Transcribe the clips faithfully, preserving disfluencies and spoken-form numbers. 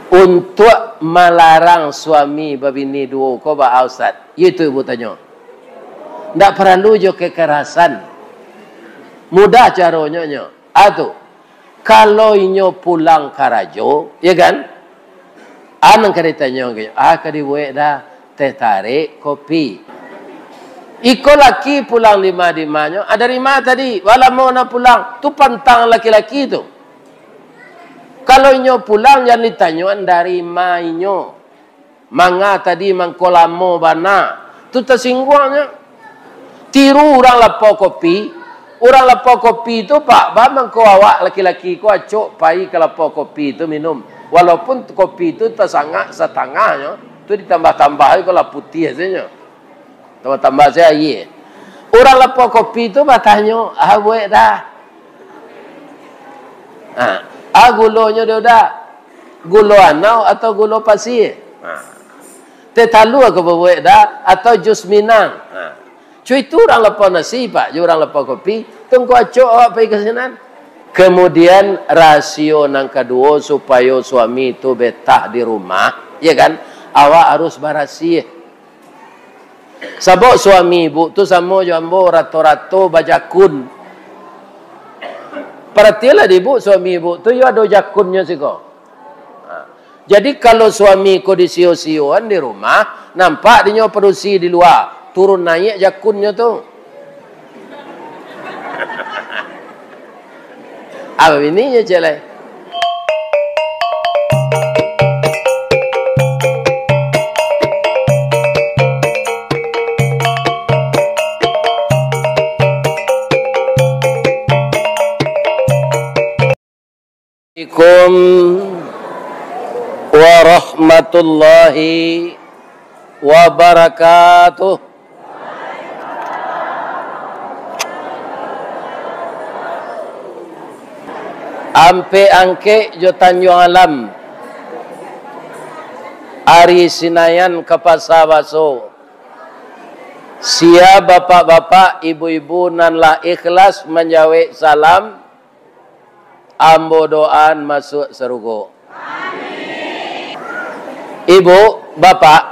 Untuak malarang suami babini duo ko baa, Ustaz? Iyo itu ibu tanyo. Ndak paralu jo kekerasan. Mudah caronyo nyo. A tu. Kalau inyo pulang karajo, ya kan? A nan ka ditanyo, a ka dibuek dah teh tarik, kopi. Iko laki pulang dima-dimanyo, a dari ma tadi? Wa lamo na pulang. Tu pantang laki-laki tu. Kalau inyo pulang, jan ditanyoan dari ma inyo. Manga tadi mangko lamo bana. Tu tasingguangnyo. Tiru urang lapau kopi. Urang lapau kopi tu, Pak, ba mangko awak laki-laki ko acok pai ka lapau kopi tu minum. Walaupun kopi tu tasangak satangahnyo, tu ditambah-tambah ko lah putiah sajo. Tambah-tambah sajo aia. Urang lapau kopi tu batanyo, "Ah, buek dah. Ha, ah, gulonyo dah, dah. Gulo anau atau gulo pasie? Ha. Teh talua ka babuek dah, atau jus minang?" Ha. Cuy tu urang lapau nasi, Pak, jo urang lapau kopi, tu ngko acok awak pai ka sinan. Kemudian, rasio nan kaduo, supayo suami tu betah di rumah, ya kan? Awak harus barasiah. Sabab suami ibu tu samo jo ambo, rato-rato bajakun. Paratilah di ibu, suami ibu tu yo ado jakunnyo siko. Ha. Jadi, kalau suami ko disio-sioan di rumah, nampak dinyo padusi di lua, turun naiak jakunnyo tu. Apa bininyo, cek lai? Assalamualaikum warahmatullahi wabarakatuh. Ampek Angkek jo Tanjuang Alam, ari Sinayan ka Pasa Baso. Sia bapak-bapak, ibu-ibu nan lah ikhlas manjawek salam, ambo doaan masuak sarugo. Ibu, Bapak,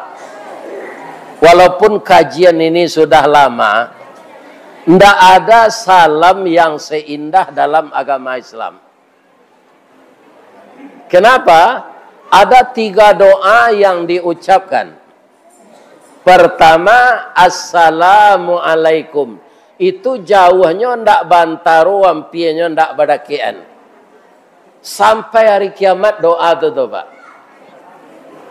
walaupun kajian ini sudah lama, ndak ada salam yang seindah dalam agama Islam. Kenapa? Ada tiga doa yang diucapkan. Pertama, "Assalamualaikum." Itu jauahnyo ndak bantaro, ampianyo ndak badakekan. Sampai hari kiamat doa tu, tu, Pak.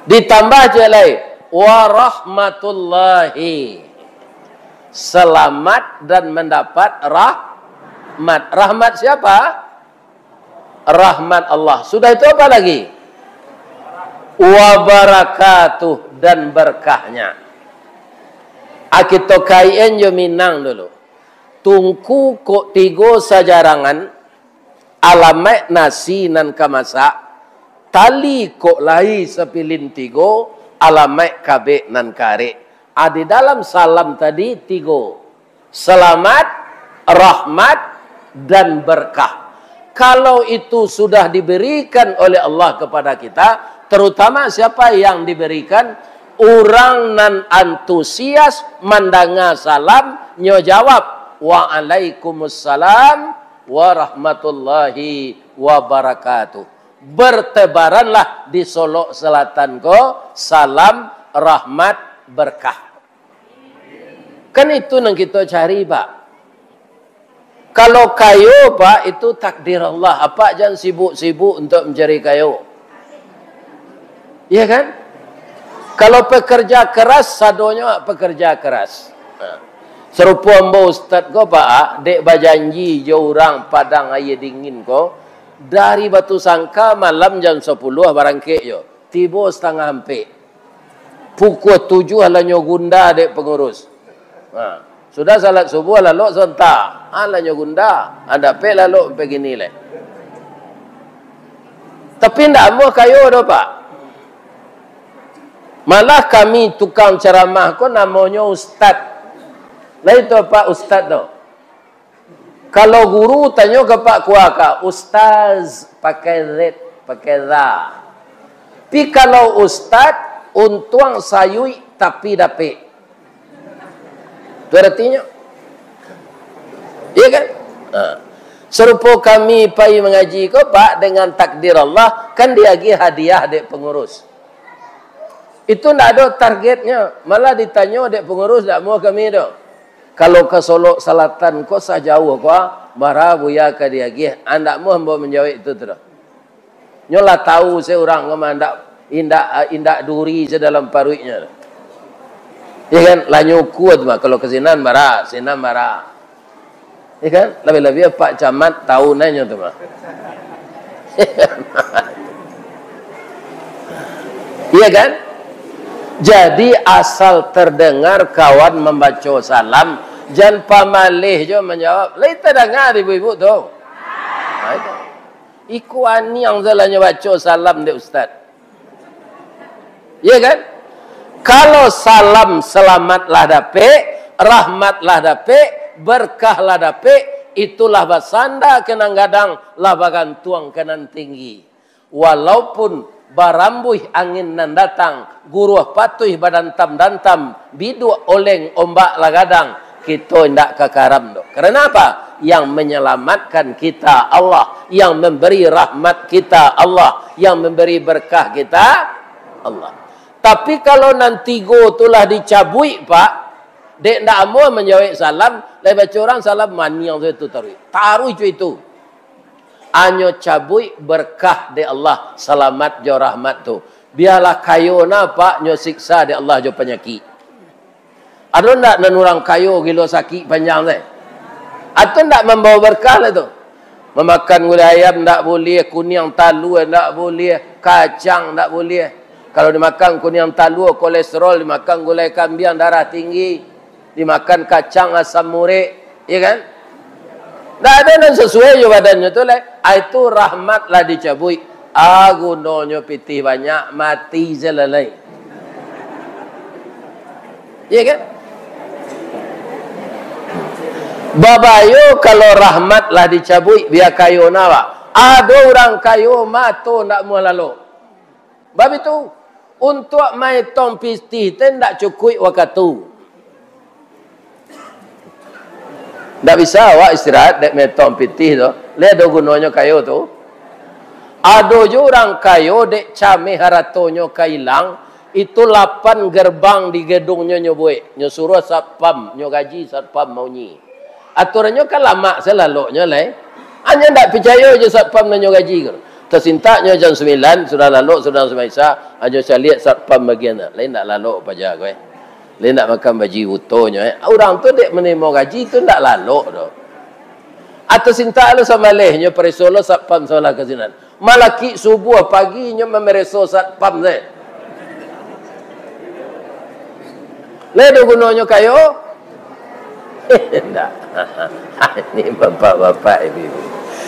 Ditambah cek lai, "Warahmatullahi." Selamat dan mendapat rahmat. Rahmat siapa? Rahmat Allah. Sudah itu apa lagi? Wabarakatuh, dan berkahnya. A, kito kaikan jo Minang dulu. Tungku kok tigo sajarangan, alamaik nasi nan ka masak, tali kok lai sapilin tigo, alamaik kabek nan karek. A, di dalam salam tadi tigo. Selamat, rahmat, dan berkah. Kalau itu sudah diberikan oleh Allah kepada kita, terutama siapa yang diberikan? Urang nan antusias mandanga salam, nyo jawab, "Waalaikumsalam warahmatullahi wabarakatuh." Bertebaranlah di Solok Selatan ko salam, rahmat, berkah. Kan itu nan kito cari, Pak. Kalau kayo, Pak, itu takdir Allah. Apak jan sibuk-sibuk untuk mencari kayo. Iya kan? Kalau pekerja keras, sadonyo pekerja keras. Nah, sarupo ambo ustad ko, Pak, dek bajanji jo urang Padang Aia Dingin ko, dari Batusangka malam jam sapuluah barangkek jo. Tibo satangah ampek. Pukua tujuah lah nyo gunda dek pangurus. Ha, sudah salat subuah, lalok sontak. Ha, lah nyo gunda. Ha, dapek lalok pai kini lai. Tapi ndak amuah kayo doh, Pak. Malah kami tukang caramah ko namonyo ustad. Lah itu, Pak, ustad tu. Kalau guru tanyo ka Pak Kuaka, "Ustaz, pakai Z, pakai za." Tapi kalau ustad, untuang sayuik tapi dapek. Tu aratinyo. Iya kan? Ha. Sarupo kami pai mangaji ko, Pak, dengan takdir Allah, kan diagiah hadiah dek pangurus. Itu ndak ado targetnyo, malah ditanyo dek pangurus, ndak amuah kami doh. Kalau ka Solok Salatan ko sajauah ko, bara Buya ka diagiah, ah, ndak amuah ambo manjawek itu tu doh. Nyo lah tahu se urang ko mah, indak, indak, indak duri se dalam paruiknyo. Ya kan? Lah nyo ukua tu mah, kalau ka sinan bara, sinan bara. Ya kan? Labiah-labiah Pak Camat tahu nyo tu mah. Iya kan? Jadi asal terdengar kawan mambaco salam, jan pamaleh jo manjawab. Lai tadanga ibu-ibu tu? Ha, itu. Iko aniang salah nyo baco salam dek ustad. Iya kan? Kalau salam selamat lah dapek, rahmat lah dapek, berkah lah dapek, itulah basanda ka nan gadang, lah bagantuang ka nan tinggi. Walaupun barambuih angin nan datang, guruah patuih badantam-dantam, biduak oleng ombak lah gadang, kito indak ka karam doh. Karena apa? Yang menyelamatkan kita Allah, yang memberi rahmat kita Allah, yang memberi berkah kita Allah. Tapi kalau nan tigo tu lah dicabuik, Pak, dek ndak amuah manjawek salam, lai baco urang salam maniang sajo tu taruih. Taruih jo itu. Anyo cabuik berkah dek Allah, salamat jo rahmat tu. Bialah kayo na, Pak, nyo siksa dek Allah jo panyakik. Ado ndak nan urang kayo gilo sakik panjang teh? Atau ndak mambawa berkah lah tu? Mamakan gulai ayam ndak buliah, kuniang talua ndak buliah, kacang ndak buliah. Kalau dimakan kuniang talua, kolesterol, dimakan gulai kambiang, darah tinggi, dimakan kacang, asam urat, iya kan? Ndak ado nan sasuai jo badannyo tu lai. Ah, itu rahmat lah dicabuik. Ah, gunonyo pitih banyak, mati se lah lai. Iya kan? Babayo kalau rahmat lah dicabuik, bia kayo na, Pak. Ado urang kayo mato ndak amuah lalok. Bab itu, untuak maetong pitih teh ndak cukuik wakatu. Ndak bisa awak istirahat dek maetong pitih tu. Lai ado gunonyo kayo tu. Ado jo urang kayo dek cameh haratonyo ka ilang, itu lapan gerbang di gedungnyo nyo buek. Nyo suruah satpam, nyo gaji satpam maunyi. Aturannyo kan lamak se laloknyo lai. Anyo ndak picayo jo satpam nan nyo gaji ko. Tasintaknyo jam sambilan, sudah lalok, sudah sumbayang Isya, anyo caliak satpam bagian tu. Lai ndak lalok paja ko, eh. Lai ndak makan baji butonyo, eh. Urang tu dek manarimo gaji tu ndak lalok doh. Atau sintak lo sambaleh, nyo pareso lo satpam sabalah ka sinan. Malakik subuah pagi nyo mamereso satpam se. Lai ado gunonyo kayo? Indak. Ini bapak-bapak, ibu-ibu.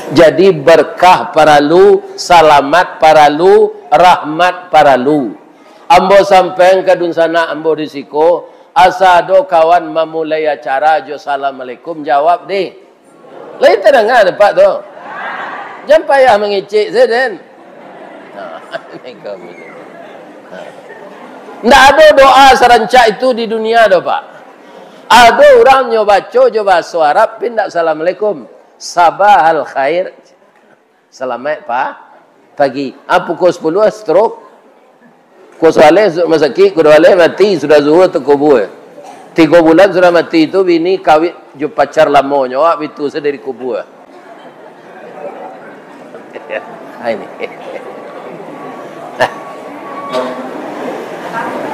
Jadi berkah paralu, salamat paralu, rahmat paralu. Ambo sampaian ka dunsanak ambo di siko, asa ado kawan mamulai acara jo assalamualaikum, jawab deh. Lai tadanga dek Pak tu? Jan payah mangecek se den. Nah, ini kami. Nah. Ndak ado doa sarancak itu di dunia doh, Pak. Ado urang nyo baco jo bahaso Arab, tapi ndak assalamualaikum. Sabahal khair. Salamaik pa-, pagi. Ah, pukul sapuluah, stroke. Pukul sabaleh, masakik, pukul duo baleh, mati, sudah zuhur, takubua. Tigo bulan sudah mati tu, bini kawin jo pacar lamonyo, awak bitu se dari kubua. Ah, ini.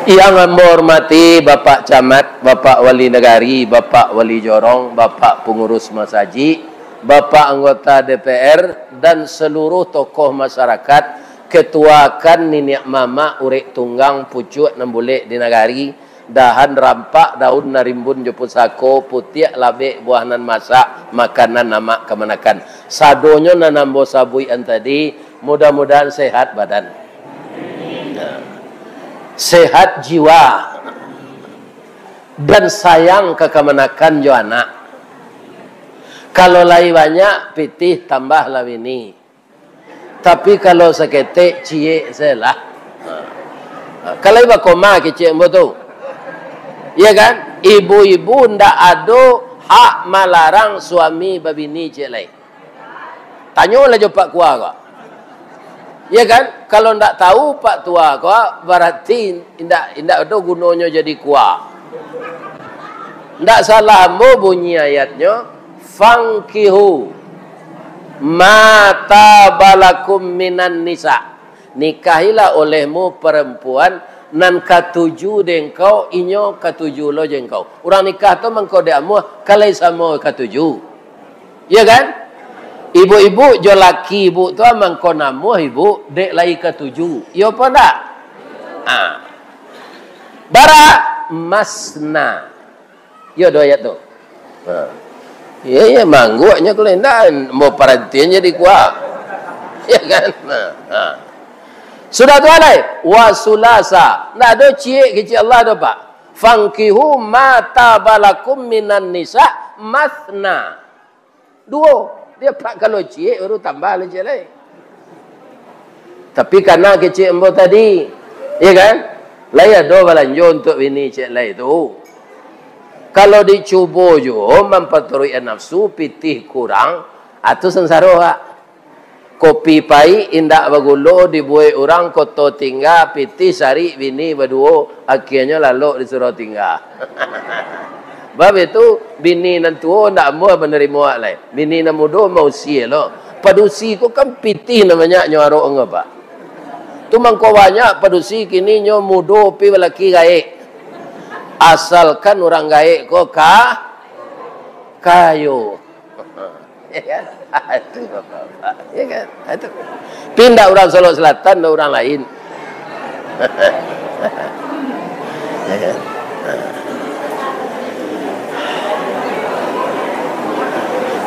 Yang ambo hormati Bapak Camat, Bapak Wali Nagari, Bapak Wali Jorong, Bapak Pengurus Masajik, Bapak anggota D P R, dan seluruh tokoh masyarakat, ketuakan niniak mamak, urek tunggang, pucuak nan bulek di nagari, dahan rampak, daun nan rimbun jo pusako, putiak labek, buah nan masak, makanan amak kamanakan. Sadonyo nan ambo sabuikan tadi, mudah-mudahan sehat badan. Sehat jiwa. Dan sayang ka kamanakan jo anak. Kalau lai banyak pitih, tambahlah bini. Tapi kalau saketek, ciek se lah. Kalau iba koma kecek ambo tu. Ya kan? Ibu-ibu ndak ado hak malarang suami babini ciek lai. Tanyolah jo Pak Kua ko. Ya kan? Kalau ndak tahu Pak Tua ko, berarti indak, indak ado gunonyo jadi kua. Ndak salah ambo bunyi ayatnyo, "Fankihu ma taba lakum minan nisa." Nikahilah olehmu perempuan nan katuju dek engkau, inyo katuju lo jo engkau. Urang nikah tu mangko dek amuah, kalai samo katuju. Iya kan? Ibu-ibu jo laki ibu tu mangko namuah ibu, dek lai katuju. Iyo apo ndak? Ha. Bara masna. Iyo do ayat tu. Ha. Iya, iya, mangguaknyo kalau indak, mau parantian jadi kuah. Iya kan? Ha. Ha. Sudah tu alai, wasulasa. Ndak ado ciek kecek Allah do, Pak. Fankihu ma taba lakum minan nisa masna. Duo. Dia, Pak, kalau ciek baru tambah lah ciek lai. Tapi kana kecek ambo tadi, iya kan? Lai ado balanjo untuk bini ciek lai tu. Kalau dicubo juo mampaturuik nafsu, pitih kurang, atu sansaro, Pak. Kopi paik indak bagulo dibuek urang Koto Tingga, pitih sarik bini baduo, akhianyo lalok di Surau Tingga. Bab itu, bini nan tuo ndak amuah manarimo awak lai. Bini nan mudo mausia lo. Padusi ko kan pitih nan banyak nyo arok ngapa. Tu mangko banyak padusi kini nyo mudo pi balaki gaek. Asalkan urang gaek ko ka-, kayo. Ya kan? Itu bapak-bapak. Ya kan? Itu. Pindah urang Solok Selatan, dah urang lain. Ya kan?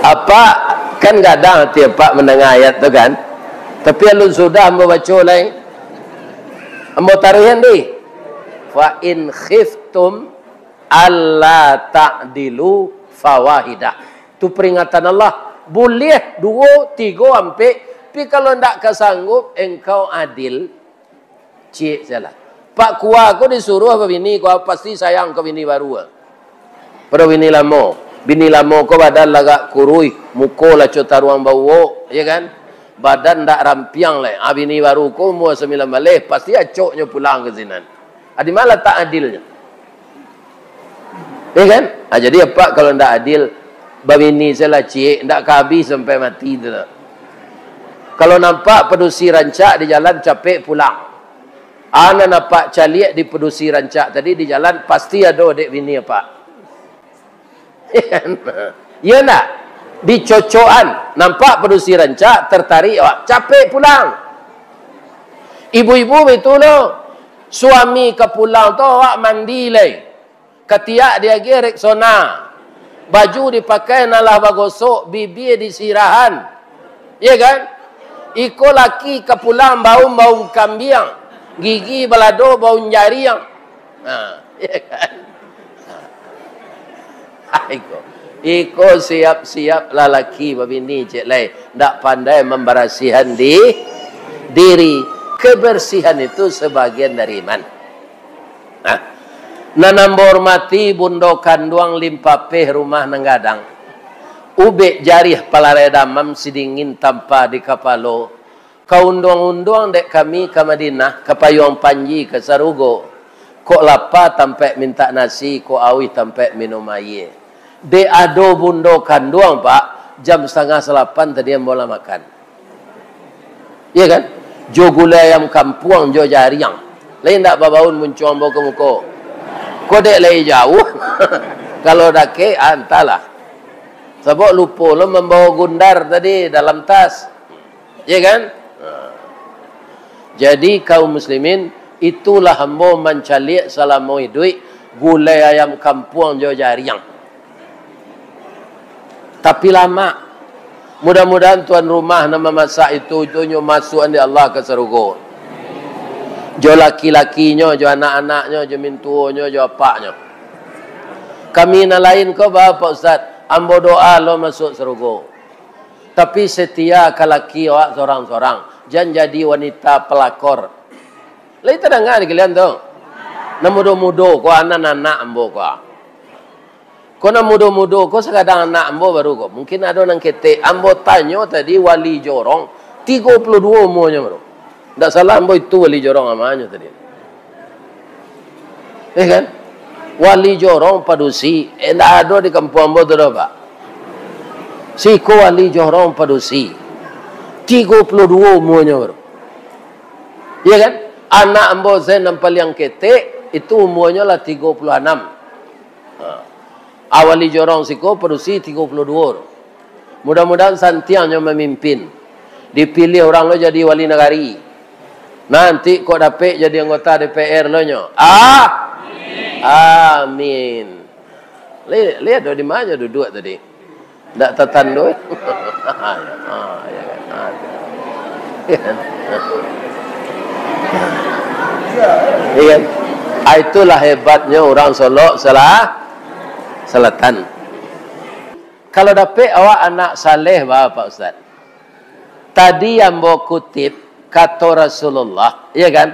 Apak kan gadang hati apak mandanga ayat tu kan. Tapi alun sudah ambo baco lai. Ambo taruihan dih. "Fa in khiftum alla ta'dilu fawahidah." Tu peringatan Allah. Buliah duo, tigo, ampek. Tapi kalau ndak ka sanggup engkau adil, ciek sajolah. Pak Kua ko disuruah babini, Kua pasti sayang ka bini baru. Pado bini lamo. Bini lamo ko badan lagak kuruih, muko laco taruang bauok, ya kan? Badan ndak rampiang lai. Ah, bini baru ko umua sambilan baleh, pasti acoknyo pulang ka sinan. Ah, di ma latak adilnyo? Ya kan? Ah, jadi apak kalau ndak adil, babini sajolah ciek, ndak ka abih sampai mati tu lah. Kalau nampak padusi rancak di jalan, capek pulang. Ah, nan apak caliak di padusi rancak tadi di jalan, pasti ado dek bini apak. Ya kan? Iya ndak? Dicocokan, nampak padusi rancak, tertarik awak, capek pulang. Ibu-ibu baitulah, suami ka pulang tu awak mandi lai. Katiak diagiah Rexona. Baju dipakai nan lah bagosok, bibia disirahan. Ya kan? Iko laki ka pulang baun-baun kambiang, gigi balado baun jariang. Ha, ya kan? Ha. Iko. Iko siap-siap lalaki babini, ciek lai. Ndak pandai mambarasihan di diri. Kebersihan itu sebagian dari iman. Nah, nan ambo hormati bundo kanduang limpapeh rumah nan gadang, ubek jarih palarai damam sidingin tampa di kapalo, ka unduang-unduang dek kami ka Madinah, ka payuang panji ka sarugo, kok lapa tampek mintak nasi, kok auih tampek minum aia. Dek ado bundo kanduang, Pak, jam satangah salapan tadi ambo lah makan. Iya kan? Jo gulai ayam kampuang, jo jariang. Lai ndak babaun muncuang bao ka muko. Ko dek lai jauah. Kalau dakek, ah, antahlah. Sabab lupo lo mambawa gundar tadi dalam tas. Iya kan? Nah. Jadi, kaum muslimin, itulah ambo mancaliak salamo iduik gulai ayam kampuang jo jariang. Tapi lamak. Mudah-mudahan tuan rumah nan mamasak itu, itu nyo masuak dek Allah ka sarugo. Jo laki-lakinyo, jo anak-anaknyo, jo mintuonyo, jo apaknyo. Kami nan lain ko ba, Pak Ustaz, ambo doa lo masuak sarugo. Tapi setia ka laki awak sorang-sorang. Jan jadi wanita pelakor. Lai tadanga di kalian tu? Nan mudo-mudo ko, anak-anak ambo ko. Ko nan mudo-mudo ko sakadang anak ambo baru ko. Mungkin ado nan ketek. Ambo tanyo tadi wali jorong, tigo puluah duo umuanyo baru. Ndak salah ambo itu wali jorong amanyo tadi. Eh kan? Wali jorong padusi, eh, ndak ado di kampuang ambo tu doh, Pak. Siko wali jorong padusi. Tigo puluah duo umuanyo baru. Iya kan? Anak ambo se nan paliang ketek, itu umuanyo lah tigo puluah anam. Ha. Awali jorong siko padusi tigo puluah duo tu. Mudah-mudahan santiang nyo mamimpin. Dipiliah urang lo jadi wali nagari. Nanti kok dapek jadi anggota D P R lo nyo. Ah? Amin. Li-, lihat do di ma nyo duduak tadi. Ndak tatando. Ah, ya kan? Ah. Iya kan? Ah, itulah hebatnyo urang Solok Sela-, Selatan. Kalau dapek awak anak saleh, ba, Pak Ustaz. Tadi ambo kutip kato Rasulullah, iya kan?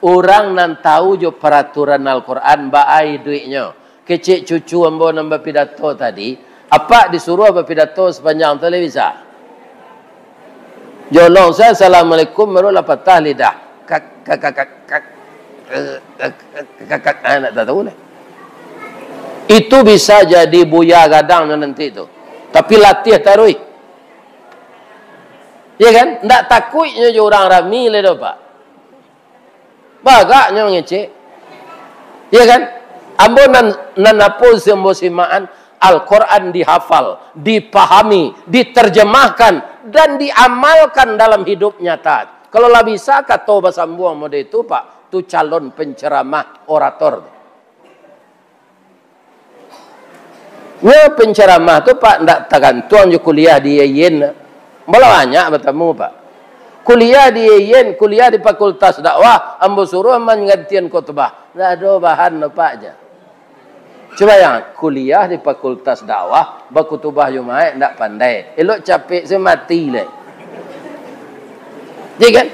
Urang nan tahu jo paraturan Al-Quran, baa iduiknyo. Kecek cucu ambo nan bapidato tadi, apak disuruah bapidato sapanjang tu lai bisa? Jolong se, "Assalamualaikum," baru lah patah lidah. Kak, kak, kak, kak, kak, eh, kak, kak, kak, kak, ah, ndak tahu lah. Itu bisa jadi buya gadang nyo nanti tu. Tapi latiah taruih. Ya kan? Ndak takuiknyo jo urang rami lai doh, Pak. Bagaknyo mangecek. Ya kan? Ambo nan, nan apo se ambo simakan, Al-Quran dihafal, dipahami, diterjemahkan, dan diamalkan dalam hidup nyata. Kalau lah bisa kato basambuang model itu, Pak, tu calon penceramah, orator tu. Nyo penceramah tu, Pak, ndak tagantuang jo kuliah di U I N. Ambo lah banyak batamu, Pak. Kuliah di U I N, kuliah di Fakultas Dakwah, ambo suruah manggantian khotbah. Ndak ado bahan doh, Pak, ja. Cubo bayangkan, kuliah di Fakultas Dakwah, bakhutubah Jumaik ndak pandai. Elok capek se mati lai. Ya kan?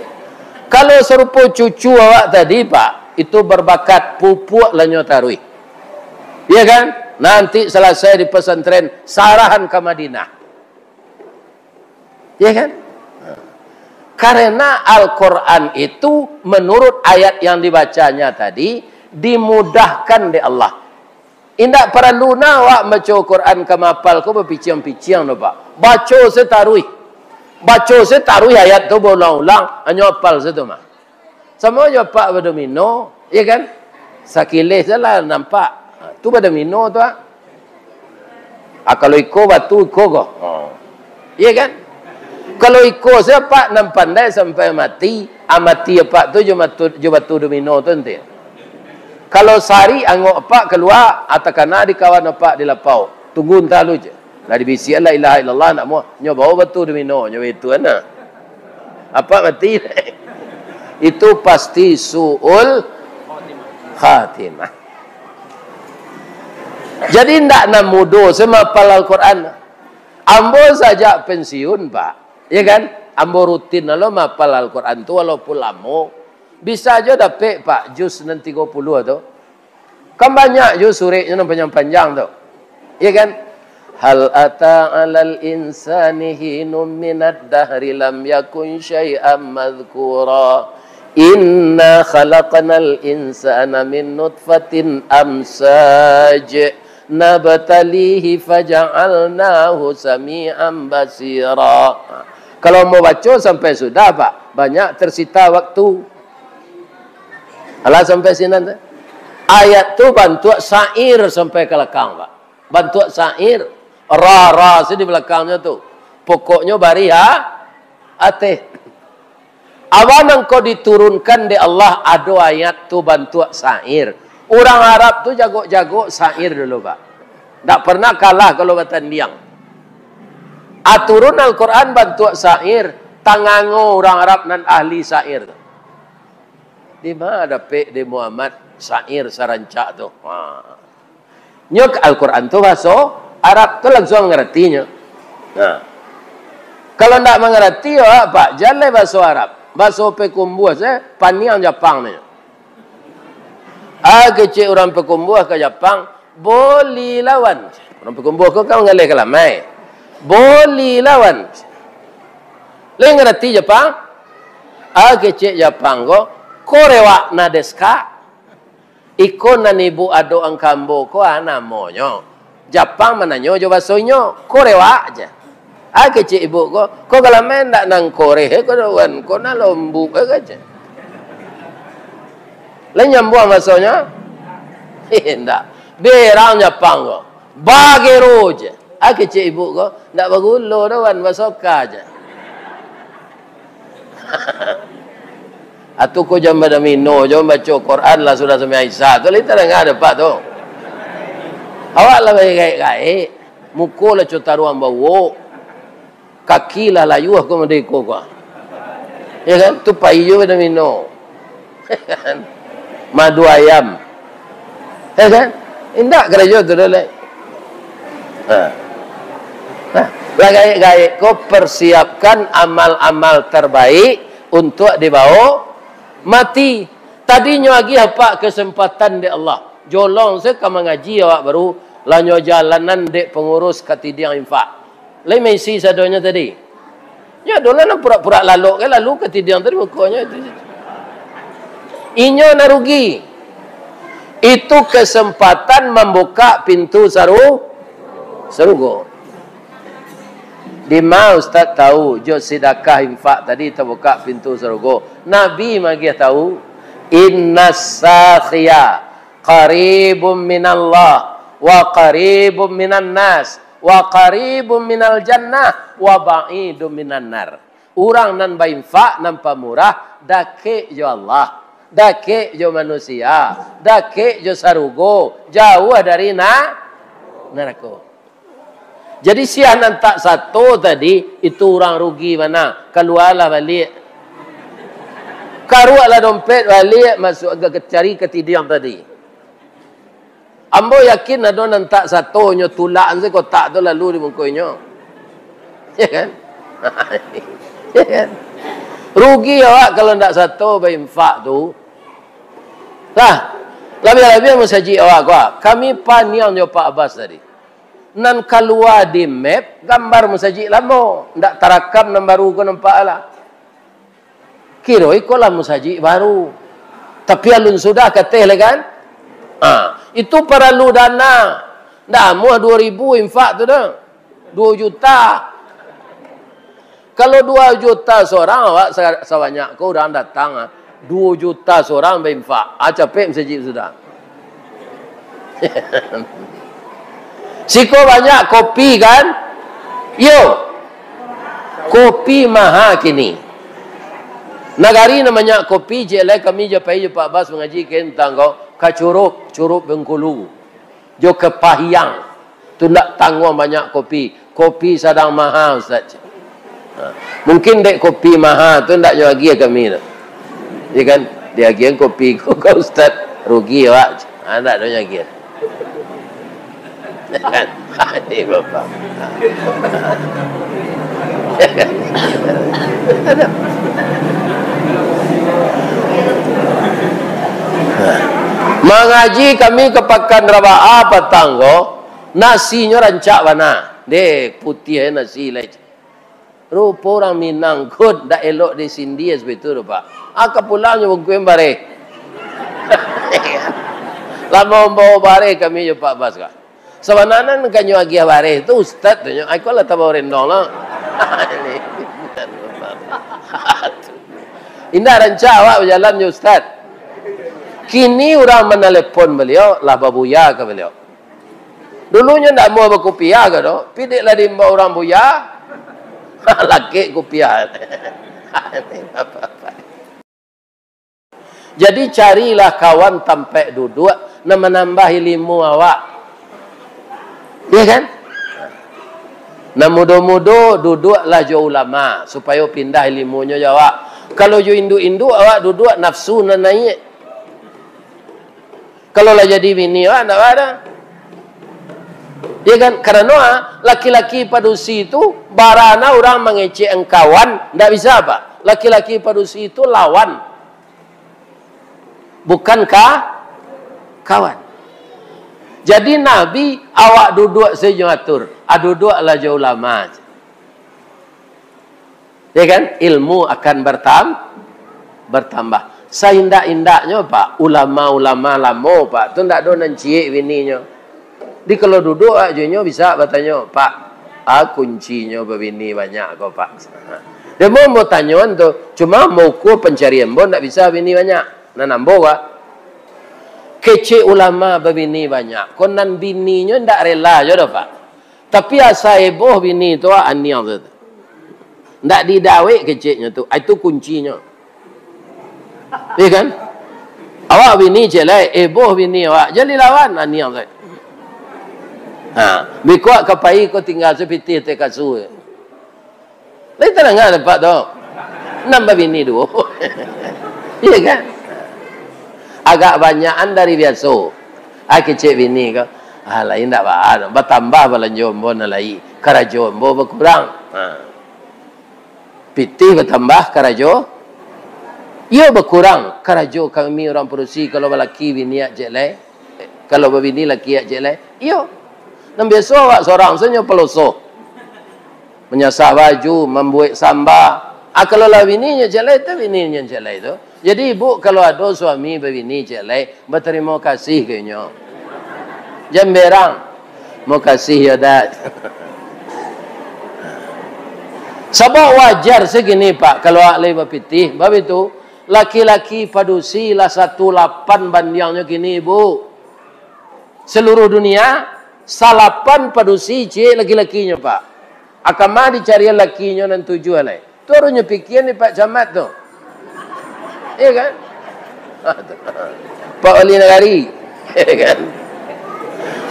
Kalau sarupo cucu awak tadi, Pak, itu berbakat, pupuak lah nyo taruih. Ya kan? Nanti salasai di pesantren, sarahan ka Madinah. Ya kan? Karena Al-Quran itu, menurut ayat yang dibacanya tadi, dimudahkan dek Allah. Indak paralu nah awak baco Quran ka mahapal ko bapiciang-piciang doh, Pak. Baco se taruih. Baco se taruih ayat tu baulang-ulang, hanyo apal se tu mah. Samo jo apak badomino, ya kan? Sakileh se lah nampak. Ha, tu badomino tu, ah. Ah, kalau iko batu, iko ko. Ha. Ya kan? Kalau iko se apak nan pandai sampai mati, ah, mati apak tu jo matu-, jo batu domino tu nanti. Kalau sarik angok apak kalua, ah, takana di kawan apak di lapau. Tunggu antah lu je. Lah dibisiak la ilaha illallah, ndak muah. Nyo bawa batu domino, nyo itu ana. Apak mati. Itu pasti su'ul khatimah. Jadi ndak nan mudo se mahapal Al-Quran. Ambo sajak pensiun, Pak. Ya kan? Ambo rutin lo mahapal Al-Quran tu walaupun lamo. Bisa jo dapek, Pak, juz nan tigo puluah tu. Kan banyak jo sureknyo nan panjang-panjang tu. Ya kan? Hal ata alal insani hinum minad dahri lam yakun syai'am madhkura. Inna khalaqnal insana min nutfatin amsaj nabtalihi faja'alnahu sami'an basira. Kalau mau baco sampai sudah, Pak, banyak tersita waktu. Alah sampai sinan tu. Ayat tu bantuak syair sampai ka lakang, Pak. Bantuak syair. Ra, ra, si di balakangnyo tu. Pokoknyo barih, ha? Ateh. Awan nan ko diturunkan dek Allah, ado ayat tu bantuak syair. Urang Arab tu jagok-jagok syair dulu, Pak. Ndak pernah kalah kalau batandiang. Aturun Al-Quran bantuak syair, tangango urang Arab nan ahli syair tu. Di ma dapek dek Muhammad syair sarancak tu? Ha. Nyo Al-Quran tu bahaso Arab tu langsuang mangarati nyo. Nah. Kalau ndak mangarati, yo, Pak, jaleh bahaso Arab. Bahaso Payakumbuh se, paniang Japang nyo. A kecek urang pakumbuah ka Japang, "Boli lawan." Urang pakumbuah ko kan mangaleh ka lamai. "Boli lawan." Lai ngarati Japang? A kecek Japang ko, "Korewak na desu ka?" Iko nan ibuk adok angka ambo ko, a, namonyo. Japang mananyo jo baso inyo, "Korewak," je. A kecek ibuk ko, "Ko ka lamai ndak nan koreh, ko doh wan, ko nan lombuk," ka je. Lai nyambuang basonyo? Indak. Berang Japang ko. "Bagero," je. A kecek ibuk ko, "Ndak bagulo doh wan, basoka," je. Atu ko jam badamino, jam baco Quran lah sudah sampai Isya tu, lai tadanga dek Apak tu. Awak lah bagaek-gaek, muko lah cotaruang bauak, kaki lah layuah ko mode iko ko. Ya kan? Tu pai jo badamino. Madu ayam. Ya kan? Indak karajo tu doh, lai. Ha. Nah, bagaek-gaek ko persiapkan amal-amal terbaik untuak dibaok mati. Tadinyo agiah Apak kesempatan dek Allah. Jolong se ka mangaji awak baru, lah nyo jalanan dek pangurus katidiang infak. Lai maisi sadonyo tadi. Nyo adolah nan purak-purak lalok ka lalu katidiang tadi mukonyo itu. Inyo nan rugi. Itu kesempatan mambukak pintu saru-, sarugo. Dima Ustaz tahu, jo sidakah infak tadi tabukak pintu sarugo? Nabi magiah tahu, "Innas sakhiya qaribum minallah, wa qaribum minan nas, wa qaribum minal jannah, wa ba'idum minan nar." Urang nan bainfak, nan pamurah, dakek jo Allah, dakek jo manusia, dakek jo sarugo, jauah dari na-, narako. Jadi, sia nan tak sato tadi, itu urang rugi bana. Kalualah baliak. Karuaklah dompet baliak, masuak ka, cari katidiang tadi. Ambo yakin ado nan tak sato nyo tulak se kotak tu lalu di muko inyo. Ya kan? Ya kan? Rugi awak kalau ndak sato bainfak tu. Lah, labiah-labiah masajik awak ko. Kami paniang jo Pak Abbas tadi. Nan kalua di map, gambar masajik lamo. Ndak tarakam nan baru ko nampak lah. Kiro ikolah masajik baru. Tapi alun sudah kateh lai kan? Ha, itu paralu dana. Ndak amuah duo ribu infak tu doh. Duo juta. Kalau duo juta surang, awak sa-, sabanyak ko urang datang, ah. Duo juta surang bainfak. Ah, capek masajik sudah. Siko banyak kopi, kan? Yo. Kopi maha kini. Nagari nan banyak kopi, ciek lai kami jo pai jo Pak Bas mangaji ka tantang ko, ka Curup, Curup Bengkulu. Jo Kepahiang. Tu ndak tangguang banyak kopi. Kopi sadang maha, Ustaz. Ha. Mungkin dek kopi maha tu ndak nyo agiah kami tu. Ya kan? Diagiahan kopi ko ka Ustaz, rugi awak. Ha, ndak nyo agiah. Ini bapak. Mangaji kami ka Pakan Raba'a patang ko, nasinyo rancak bana. Deh, putiah nasi lai. Rupo urang Minang ko ndak elok disindia sabagai tu doh, Pak. Aka pulangnyo bungkuih bareh. Lah mambawa bareh kami jo Pak Bas ka. Sabananyo kan nyo agiah bareh tu ustaz tu nyo. Ai ko lah tabao rendong lah. Indak rancak awak bajalan jo ustaz. Kini urang manalepon baliau, lah babuya ka baliau. Dulu nyo ndak amuah bakupiah ka doh, pi dek lah diimbau urang buya, lakek kupiah. Jadi carilah kawan tampek duduak nan manambah ilimu awak. Iya kan? Nan mudo-mudo duduaklah jo ulama, supayo pindah ilimunyo jo awak. Kalau jo induak-induak awak duduak, nafsu nan naiak. Kalau lah jadi bini, wah, ndak baa doh. Ya kan? Karano, ah, laki-laki padusi tu, barana urang mangecek angkawan, ndak bisa, Pak. Laki-laki padusi tu lawan. Bukan ka-, Kawan. Jadi Nabi, awak duduak sajo atur. Ah, duduaklah jo ulama. Ya kan? Ilmu akan bertam-, bertambah. Saindak-indaknyo, Pak, ulama-ulama lamo, Pak, tu ndak ado nan ciek bininyo. Di kalau duduak awak jo inyo bisa batanyo, "Pak, a kuncinyo babini banyak ko, Pak?" Dia mau, mau tanyoan tu, cuma mau ukur pancarian ambo ndak bisa bini banyak. Nan ambo, Pak, kecek ulama babini banyak, ko nan bininyo ndak rela jo doh, Pak. Tapi asa eboh bini tu, ah, aniang tu. Ndak didawek keceknyo tu. Ah, itu kuncinyo. Iya kan? Awak bini ciek lai, eboh bini awak. Jan dilawan, aniang tu. Ha, bikuak ka pai ko tingga sapitih teh kasua. Lai tadanga tempat tu. Nan babini duo. Iya kan? Agak banyakan dari biaso. Ah, kecek bini ko. Ah, lai ndak baa, batambah balanjo ambo nan lai. Karajo ambo bakurang. Ha. Pitih batambah, karajo. Iyo bakurang. Karajo kami urang padusi kalau balaki bini ciek lai. Kalau babini laki ciek lai. Iyo. Nan biaso awak sorang sajo paloso. Manyasah baju, mambuek samba. Ah, kalau lah bininyo ciek lai, tu bininyo ciek lai tu. Jadi, ibu, kalau ado suami babini ciek lai, batarimo kasih ka inyo. Jan berang. Mokasih yo, Dat. Sabab wajar sagini, Pak, kalau awak lai bapitih. Bab itu, laki-laki padusi lah satu lapan bandiangnyo kini, Bu. Seluruh dunia, salapan padusi ciek laki-lakinyo, Pak. A kama dicarian lakinyo nan tujuah lai. Tu harusnyo pikian ni Pak Camat tu. Iya kan? Pak Wali Nagari. Iya kan?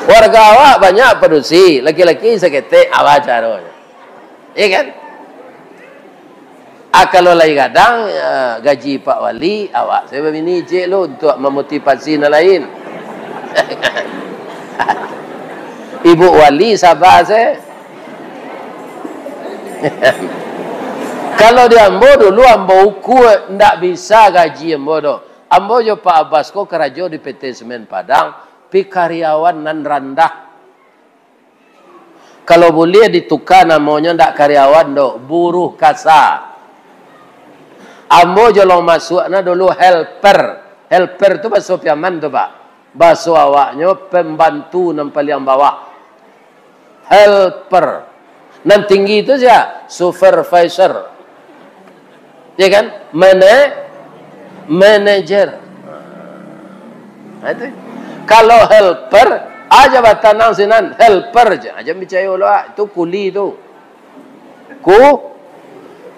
Warga awak banyak padusi, laki-laki saketek, awa caronyo. Iya kan? Ah, kalau lai gadang, eh, gaji Pak Wali, awak sajo babini ciek lu untuak mamotivasi nan lain. Ibu Wali saba sajo. Kalau di ambo dulu, ambo ukua ndak bisa gaji ambo doh. Ambo jo Pak Abbas ko karajo di P T Semen Padang, pi karyawan nan randah. Kalau buliah dituka namonyo, ndak karyawan doh, buruh kasa. Ambo jo lo masuak na dulu helper. Helper tu baso Piaman tu, Pak. Baso awaknyo pembantu nan paliang bawah. Helper. Nan tinggi tu sia? Supervisor. Ya kan? Mana-, manager. Nah, itu. Kalau helper, aja batanang sinan, helper aja. Aja picayo lo, ah, itu kuli tu. Ku,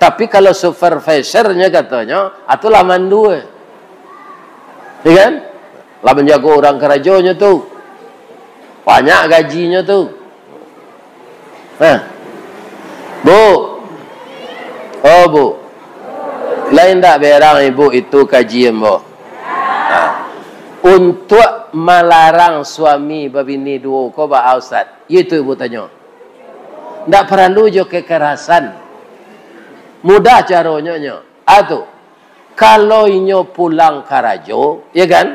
tapi kalau supervisornya katonyo, atulah mandua. Ya kan? Lah manjago urang karajonyo tu. Banyak gajinyo tu. Nah. Bu. Oh, Bu. Lai ndak berang Ibu itu kaji ambo? Nah. Untuak malarang suami babini duo ko baa, Ustaz? Iyo itu Ibu tanyo. Ndak paralu jo kekerasan. Mudah caronyo nyo. Ah, tu. Kalau inyo pulang karajo, ya kan?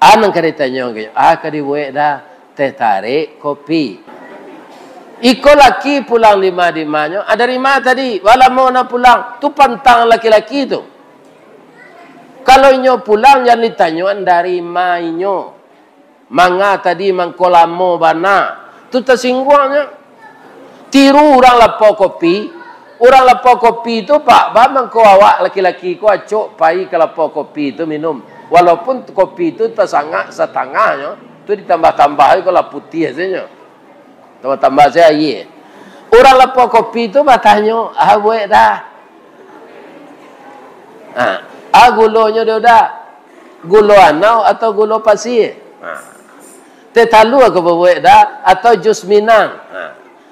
Ah, nan ka ditanyo, ah, ka dibuek dah teh tarik, kopi. Iko laki pulang dima-dimanyo, ah, dari ma tadi? Balamo na pulang. Tu pantang laki-laki tu. Kalau inyo pulang, jan ditanyoan dari ma inyo. Manga tadi mangko lamo bana. Tu tasingguangnyo. Tiru urang lapau kopi. Urang lapau kopi tu, Pak, ba mangko awak laki-laki ko acok pai ka lapau kopi tu minum. Walaupun kopi tu tasangak satangahnyo, tu ditambah-tambah ko lah putiah sajo. Tambah-tambah sajo aia. Urang lapau kopi tu batanyo, "Ah, buek dah." Ha, ah, gulonyo dah, dah. Gulo anau atau gulo pasie? Ha. Teh talua ka babuek dah, atau jus minang? Ha.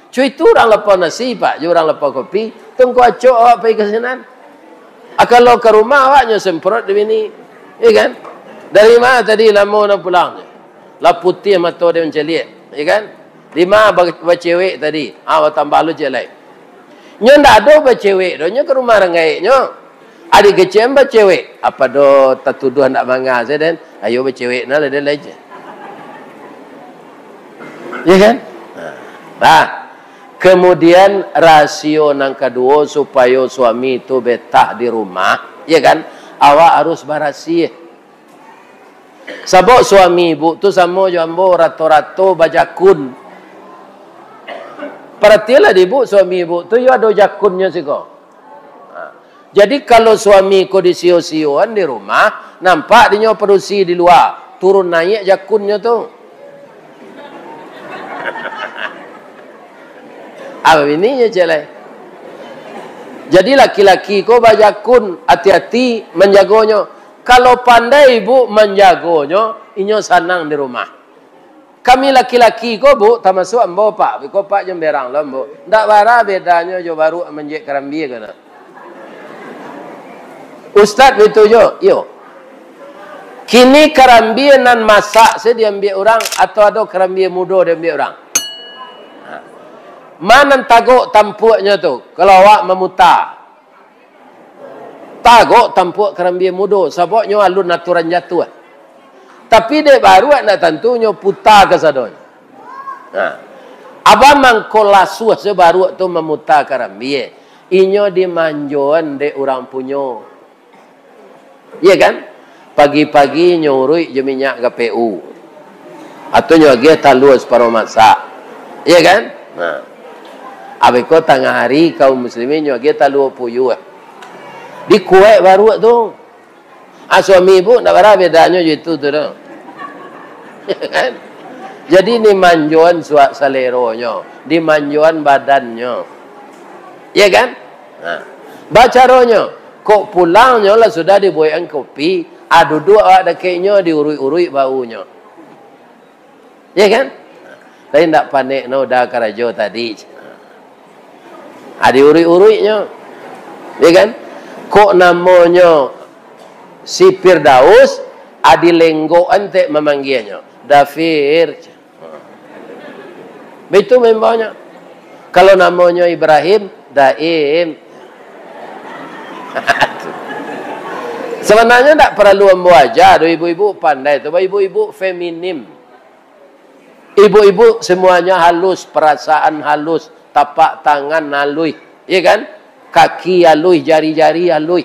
Cuy tu urang lapau nasi, Pak, jo urang lapau kopi, tu ngko acok awak pai ka sinan. Ah, kalau ka rumah awak nyo semprot di bini. Iya kan? Dari ma tadi lamo na pulang? Lah putiah mato dia mancaliak, iya kan? Di ma ba-, bacewek tadi? Ah, batambah lu ciek lai. Nyo ndak ado bacewek doh, nyo ka rumah urang gaeknyo. Adik kecil bacewek, apa do tatuduah ndak manga se den? Ayo bacewek nah lah den lai. Ya kan? Nah. Nah. Kemudian rasio nan kaduo supayo suami tu betah di rumah, ya kan? Awak harus barasiah. Sabab suami ibu tu samo jo ambo, rato-rato bajakun. Paratilah di ibu, suami ibu tu yo ado jakunnyo siko. Ha. Jadi, kalau suami ko disio-sioan di rumah, nampak dinyo padusi di lua, turun naiak jakunnyo tu. Apa bininyo, cek lai? Jadi, laki-laki ko bajakun, ati-ati manjagonyo. Kalau pandai ibu manjagonyo, inyo sanang di rumah. Kami laki-laki ko, Bu, tamasuak ambo, Pak. Biko Pak jan berang lo, ambo. Ndak bara bedanyo jo baruak manjek karambia ko nah. Ustaz, bitu jo? Iyo. Kini karambia nan masak se diambiak urang, atau ado karambia mudo diambiak urang? Ha. Ma nan tagok tampuaknyo tu, kalau awak mamuta? Tagok tampuak karambia mudo, sabab nyo alun aturan jatuah. Tapi dek baruak ndak tantu nyo puta kasadonyo. Nah, abah mangko lasuah se baruak tu mamuta karambia. Inyo dimanjoan dek urang punyo. Iya kan? Pagi-pagi nyo uruik jo minyak G P U. Atau nyo agiah talua saparuah masak. Iya kan? Nah. Abih ko tangah hari kaum muslimin nyo agiah talua puyuah. Dikuek baruak tu. Ah, suami ibu ndak bara bedanyo jo itu tu doh. Kan? Jadi, dimanjoan suak saleronyo, dimanjoan badannyo. Iya kan? Nah. Bacaronyo, kok pulangnyo lah sudah dibuekan kopi, ah, duduak awak dakeknyo, diuruik-uruik baunyo. Iya kan? Tapi ndak panek no uda karajo tadi. Adi uruik-uruiknyo. Iya kan? Kok namonyo si Firdaus, adi lenggok antek mamanggianyo. Dafir. Baitu membaonyo. Kalau namonyo Ibrahim, Daim. Sabananyo ndak paralu ambo aja doh, ibu-ibu pandai tu, ibu-ibu feminim. Ibu-ibu semuanya halus, perasaan halus, tapak tangan halus, iya kan? Kaki halus, jari-jari halus.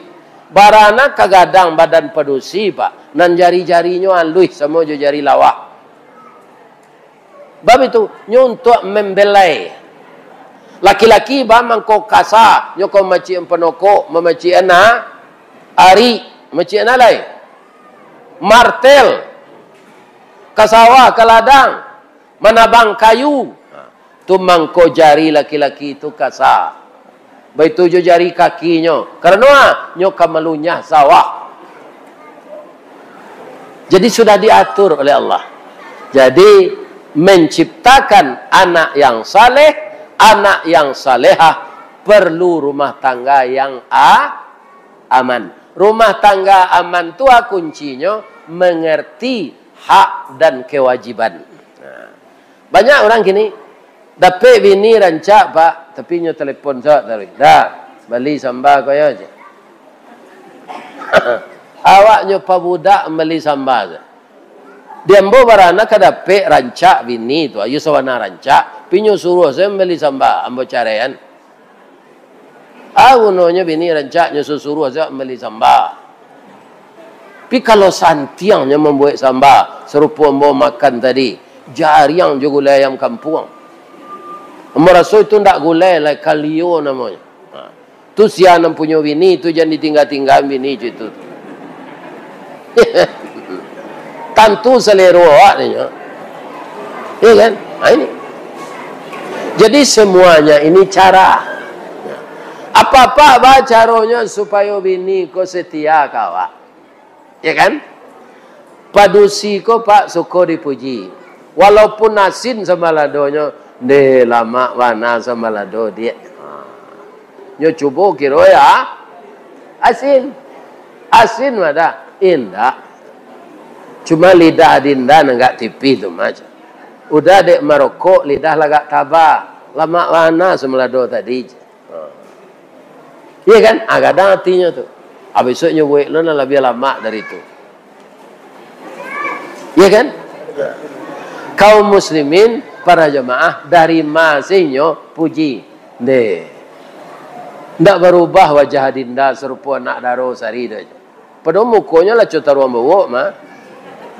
Barana ka gadang badan padusi, Pak, nan jari-jarinyo halus samo jo jari lawak. Bab itu, nyo untuak membelai. Laki-laki ba mangko kasa, nyo ko mamacikan panokok, mamacikan a-, ari, mamacikan a lai. Martel, ka sawah, ka ladang, manabang kayu. Tu mangko jari laki-laki tu kasa. Baitu jo jari kakinyo. Karano a? Nyo ka malunyah sawah. Jadi, sudah diatur oleh Allah. Jadi, menciptakan anak yang saleh, anak yang salehah, perlu rumah tangga yang a-, aman. Rumah tangga aman tu a kuncinyo, mengerti hak dan kewajiban. Nah. Banyak urang kini, dapek bini rancak, Pak, tapi nyo telepon sawak taruih. "Dah, bali samba ko yo," cek. Awaknyo pabudak mambali samba se. Di ambo barana ka dapek rancak bini tu, ayo sawana rancak, tapi nyo suruah se mambali samba, ambo caraian. A gunonyo bini rancak nyo susuruah se mambali samba. Tapi kalau santiang nyo mambuek samba, sarupo ambo makan tadi, jariang jo gulai ayam kampuang. Ambo raso itu ndak gulai lai, kalio namonyo. Ha. Tu sia nan punyo bini tu, jan ditingga-tinggaan bini cak itu. Tantu salero awak nyo. Iya kan? Ha, ini. Jadi, semuanya ini cara. Apa-apa ba caronyo supayo bini ko setia ka awak. Ya kan? Padusi ko, Pak, suko dipuji. Walaupun asin sambaladonyo, "Ndeh, lamak bana sambalado, Diak." Ha. Nyo cubo kiro ya, asin. Asin mah dah? Indak. Cuma lidah Adinda nan agak tipih tu mah. Udah dek marokok, lidah lah agak taba. Lamak bana sambalado tadi. Ha. Iya kan? Ah, gadang atinyo tu. Ah, besok nyo buek lo nan labiah lamak dari tu. Iya kan? Kaum muslimin, para jamaah, dari ma se nyo puji. Deh. Ndak barubah wajah adinda sarupo anak daro sari doh. Padahal mukonyo lah co taruang bawok mah.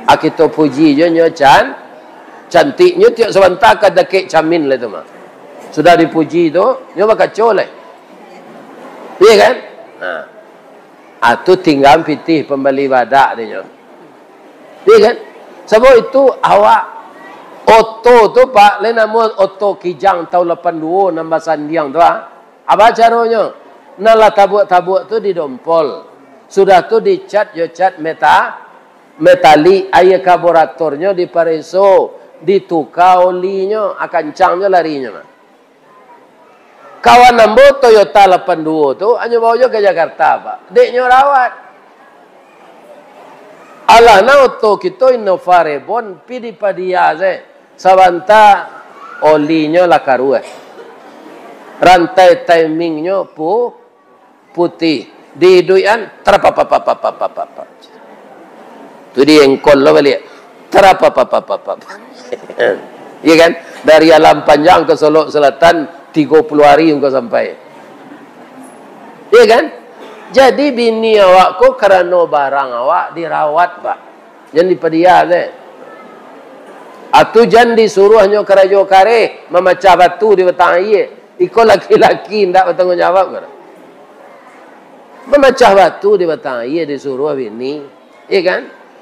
Ah, kito puji jo nyo can-, cantiknyo tiok sabanta ka dakek camin lah tu mah. Sudah dipuji tu, nyo bakaco lai. Iya kan? Nah. Ah, tu tingga pitih pambali badak dinyo. Iya kan? Sabab itu awak oto tu, Pak, lain namo oto Kijang taun lapan duo nan basandiang tu, ah. Apa caronyo? Nan lah tabuak-tabuak tu didompol. Sudah tu dicat jo cat meta-, metalik, aia karburatornyo dipareso, dituka olinyo, ah, kancang jo larinyo mah. Kawan ambo Toyota lapan duo tu, hanyo bawa jo ka Jakarta, Pak. Dek nyo rawat. Alah, nah, oto kito Innova Reborn, pi dipadia se. Sabanta olinyo lah karuah. Rantai timingnyo pu-, putih. Diiduikan, tarapapapapapapapa. Tu diengkol lo baliak. Tarapapapapapapa. Iya kan? Dari Alam Panjang ka Solok Selatan, tigo puluah hari engkau sampai. Iya kan? Jadi bini awak ko karano barang awak dirawat, Pak. Jan dipadia se. Atu jan disuruahnyo karajo kareh, mamacah batu di batang aia. Iko laki-laki ndak batangguang jawab, kan? Mamacah batu di batang aia disuruah bini, iya kan?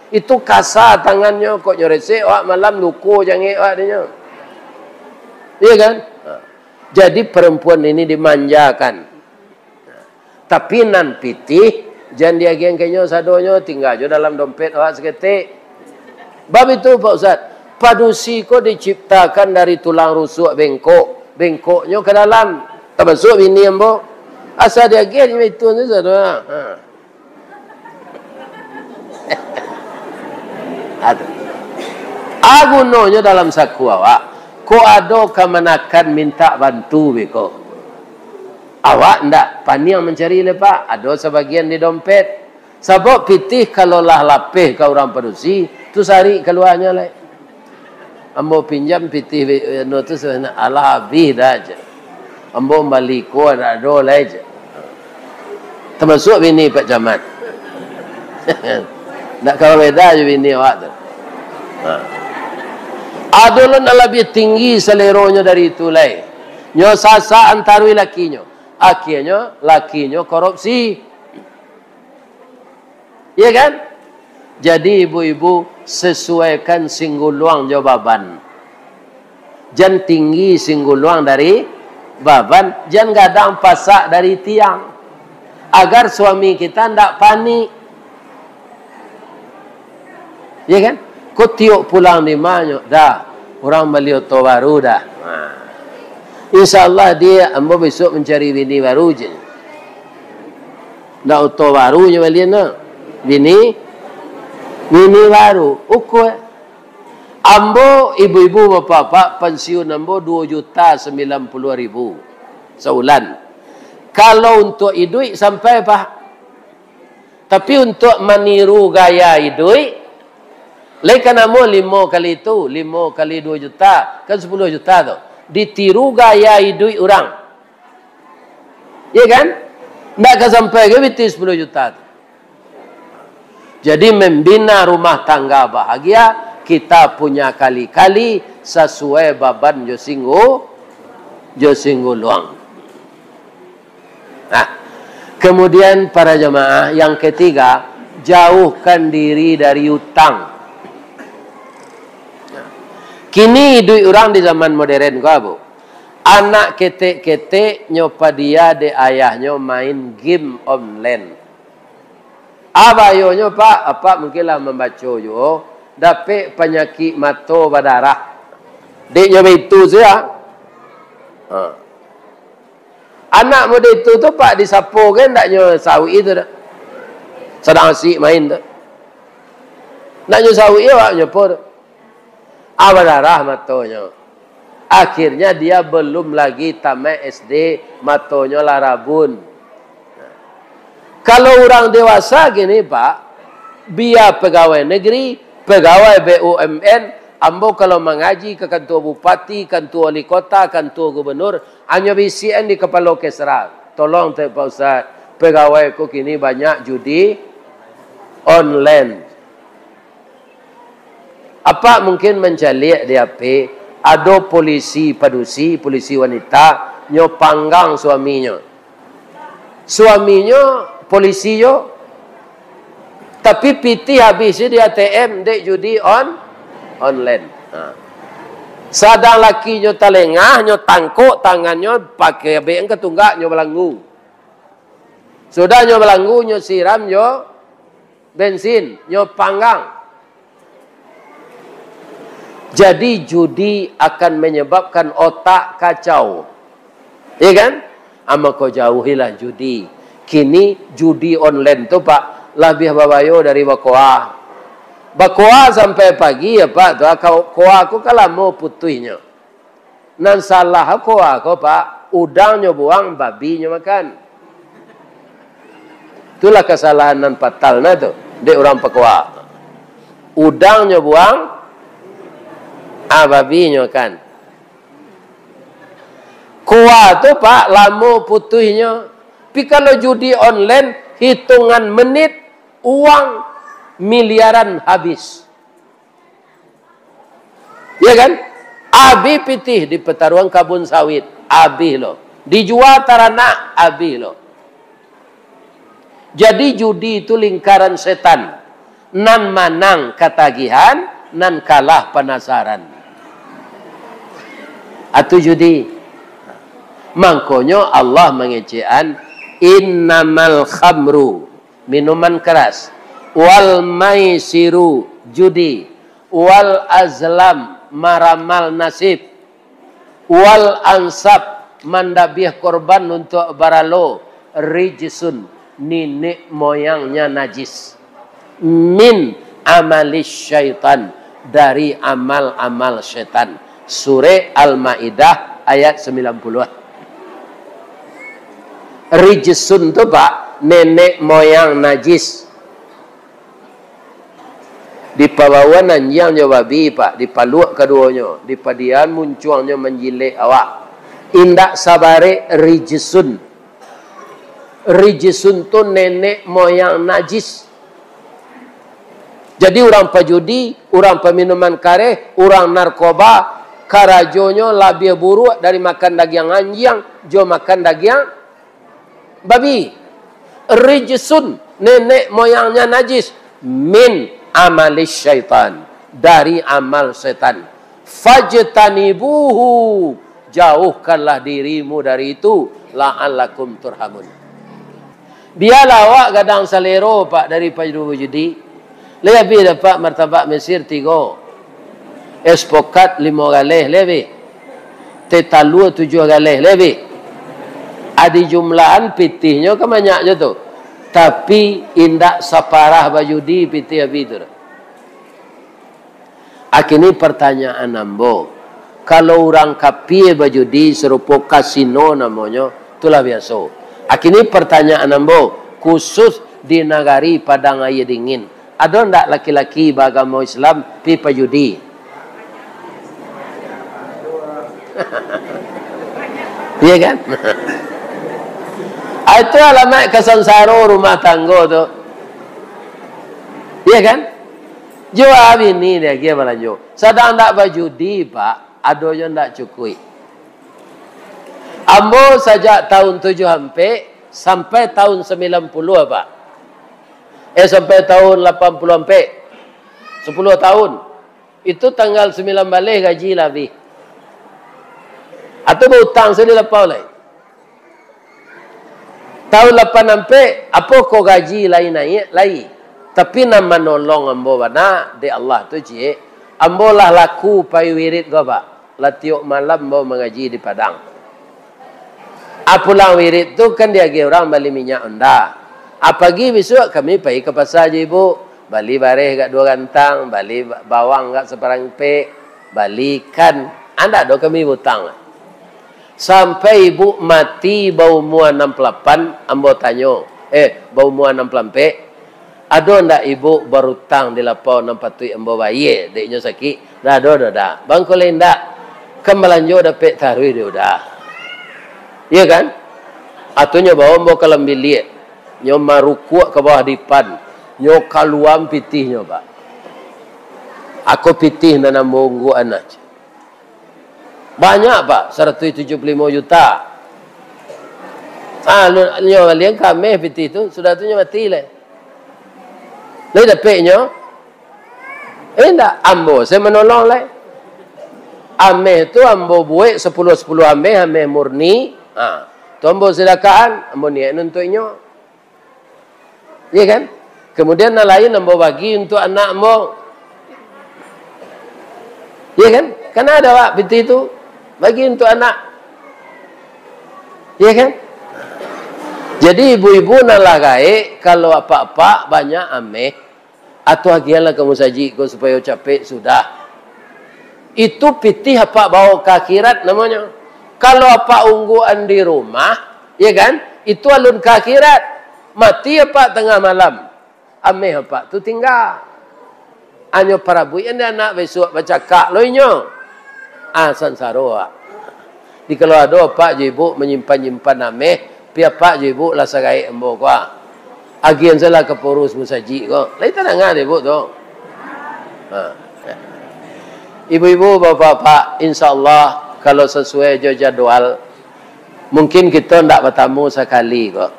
Itu kasa tangannyo, kok nyo resek awak malam luko jangek awak dinyo. Iya kan? Ha. Jadi perempuan ini dimanjakan. Tapi nan pitih, jan diagiahkan ka inyo sadonyo, tingga jo dalam dompet awak saketek. Bab itu, Pak Ustaz, padusi ko diciptakan dari tulang rusuk bengkok, bengkoknyo ka dalam, tamasuak bini ambo. Asa diagiah jo itu tu sadonyo. Ha. Aduh. A gunonyo dalam saku awak, kok ado kamanakan mintak bantu beko. Awak ndak paniang mancari lai, Pak, ado sabagian di dompet. Sabab pitih kalau lah lapeh ka urang padusi, tu sarik kaluanyo lai. Ambo pinjam pitih be-, anu tu sabananyo, alah abih dah, cek. Ambo mambali ko ndak ado lai, cek. Tamasuak bini Pak Camat. Ndak kawa beda jo bini awak tu. Ha. Ado lo nan labiah tinggi saleronyo dari itu lai. Nyo sasak antaruih lakinyo. Akhianyo, lakinyo korupsi. Iya kan? Jadi, ibu-ibu, sasuaikan singguluang jo baban. Jan tinggi singguluang dari baban, jan gadang pasak dari tiang. Agar suami kita ndak panik. Iya kan? Ko tiok pulang di ma nyo, dah, urang bali oto baru dah. Nah. Insya Allah, dia, ambo besok mancari bini baru je. Ndak oto baru nyo balian tu. Bini, bini baru. Ukua. Ambo, ibu-ibu, bapak-bapak, pensiun ambo dua juta sembilan puluh ribu sabulan. Kalau untuk iduik sampai, Pak. Tapi untuk maniru gaya iduik, lai ka namo limo kali tu, limo kali dua juta, kan sapuluah juta tu. Ditiru gaya iduik urang. Iya kan? Ndak ka sampai ka pitih sapuluah juta tu. Jadi, membina rumah tangga bahagia, kita punya kali-kali sasuai baban jo singgu-, jo singguluang. Nah, kemudian para jamaah yang ketiga, jauhkan diri dari utang. Kini iduik urang di zaman modern ko, Bu. Anak ketek-ketek nyo padia dek ayahnyo main game online. A bahayonyo, Pak, Apak mungkin lah mambaco juo, dapek panyakik mato badarah. Dek nyo baitu sajo. Ha. Anak mudo itu tu, Pak, disapo kan ndak nyo sauik itu dah. Sadang asik main tu. Ndak nyo sauik awak nyo apo tu. Ah, badarah matonyo. Akhirnya dia belum lagi tamat S D, matonyo lah rabun. Kalau urang dewasa kini, Pak, bia pegawai negeri, pegawai B U M N, ambo kalau mangaji ka kantua bupati, kantua wali kota, kantua gubernur, hanyo bisiakan di kapalo kesra, "Tolong tu, Pak Ustaz, pegawai ko kini banyak judi online." Apak mungkin mancaliak di H P, ado polisi padusi, polisi wanita, nyo panggang suaminyo. Suaminyo polisi jo, tapi pitih abih di A T M, dek judi on-, online. Ha. Sadang lakinyo talengah, nyo tangkok tangannyo, pakai abek ka tunggak, nyo balanggu. Sudah nyo balanggu, nyo siram jo bensin, nyo panggang. Jadi, judi akan menyebabkan otak kacau. Iya kan? Ah, mako jauhilah judi. Kini judi online tu, Pak, labiah babayo dari bakoa. Bakoa sampai pagi, ya, Pak, tu, ah, ko-, koa ko kan lamo putuihnyo. Nan salah koa ko, Pak, udang nyo buang, babi nyo makan. Itulah kasalahan nan fatal nah tu, dek urang pakoa. Udang nyo buang, ah, babi nyo makan. Koa tu, Pak, lamo putuihnyo. Tapi kalau judi online, hitungan menit, uang miliaran habis. Ya kan? Abih pitih di pataruang kabun sawit, abih lo. Dijua taranak, abih lo. Jadi, judi itu lingkaran setan. Nan manang katagihan, nan kalah panasaran. Atu judi. Mangkonyo Allah mangecekan, "Innamal khamru," minuman keras, "wal maisiru," judi, "wal azlam," maramal nasib, "wal ansab," mandabiah korban untuak baralo, "rijsun," ninek moyangnya najis, "min amalis syaitan," dari amal-amal setan. Surek Al-Maidah ayat sambilan puluah. Rijsun tu, Pak, nenek moyang najis. Dipabaoan anjiang jo babi, Pak, dipaluak kaduonyo, dipadiahan muncuangnyo manjilek awak. Indak sabarek rijsun. Rijsun tu nenek moyang najis. Jadi, urang pajudi, urang paminuman kareh, urang narkoba, karajonyo labiah buruak dari makan dagiang anjiang jo makan dagiang babi. Rijsun, nenek moyangnya najis, "min amalis syaitan," dari amal setan. "Fajtanibuhu," jauhkanlah dirimu dari itu, "la'allakum turhamun." Bialah awak gadang salero, Pak, dari pajudi. Lai abih dapek martabak Mesir tigo. Es pokat limo galeh, lai abih. Teh talua tujuah galeh, lai abih. Adi jumlahan pitihnyo kan banyaknyo tu. Tapi indak saparah bajudi pitih abih tu. Akini partanyaan ambo, kalau urang kapia bajudi sarupo kasino namonyo, tu lah biaso. Akini partanyaan ambo, khusus di nagari Padang Aia Dingin, ado ndak laki-laki baagamo Islam pi pajudi? Iya kan? Ah, itu alamaik kasansaro rumah tanggo tu. Iya kan? Jua bini diagiah balanjo. Sadang ndak bajudi, Pak, adonyo ndak cukuik. Ambo sajak tahun tujuah ampek sampai tahun sambilan puluah, Pak. Eh, sampai tahun lapan puluah ampek. Sapuluah tahun. Itu tanggal sambilan baleh gaji lah abih. Atau bautang sudah lapau lai. Tahun lapan ampek, apo ko gaji lai naiak, lai. Tapi nan manolong ambo bana, dek Allah tu, ciek. Ambo lah laku pai wirid ko, Pak. Lah tiok malam ambo mangaji di Padang. Ah, pulang wirid tu kan diagiah urang bali minyak onda. Ah, pagi bisuak kami pai ka pasa jo ibu, bali bareh agak duo gantang, bali ba-, bawang agak saparangpek, bali ikan. Andak doh kami bautang lah. Sampai ibu mati baumua anam puluah lapan, ambo tanyo, eh, baumua anam puluah ampek. Ado ndak ibu barutang di lapau nan patuik ambo bayie, dek inyo sakik? Ndak ado doh, dak. Bangko lai ndak. Kan balanjo dapek taruih di udah. Iyo kan? Atunyo bawa ambo ka dalam biliak. Nyo marukuak ka bawah dipan. Nyo kaluan pitihnyo, Pak. Ako pitih nan ambo ungguakan. Banyak, Pak, saratuih tujuah puluah limo juta. Ah, lu-, nyo balian ka ameh pitih tu, sudah tu nyo mati lai. Lai dapek nyo? Eh, indak, ambo se manolong lai. Ameh tu ambo buek sapuluah-sapuluah ameh, ameh murni. Ha, tu ambo sadakahan, ambo niaik untuak inyo. Iya kan? Kemudian nan lain ambo bagi untuak anak ambo. Iya kan? Kan ado, Pak, pitih tu. Bagi untuak anak. Iya kan? Jadi ibu-ibu nan lah gaek, kalau apak-apak banyak ameh, atau agianlah ka musajik ko supayo capek sudah. Itu pitih apak bawa ka akhirat namonyo. Kalau apak ungguakan di rumah, ya kan? Itu alun ka akhirat. Mati apak tangah malam. Ameh apak tu tingga. Anyo parabuikan di anak bisuak bacakak lo inyo. Ah, sansaro awak. Di kalau ado apak jo ibu manyimpan-nyimpan ameh, pi apak jo ibu lah sagaek ambo ko, ah. Agian salah ka pengurus musajik ko. Lai tadanga dek ibu tu. Ha. Ibu-ibu, bapak-bapak, insyaallah, kalau sasuai jo jadwal, mungkin kito ndak batamu sakali ko.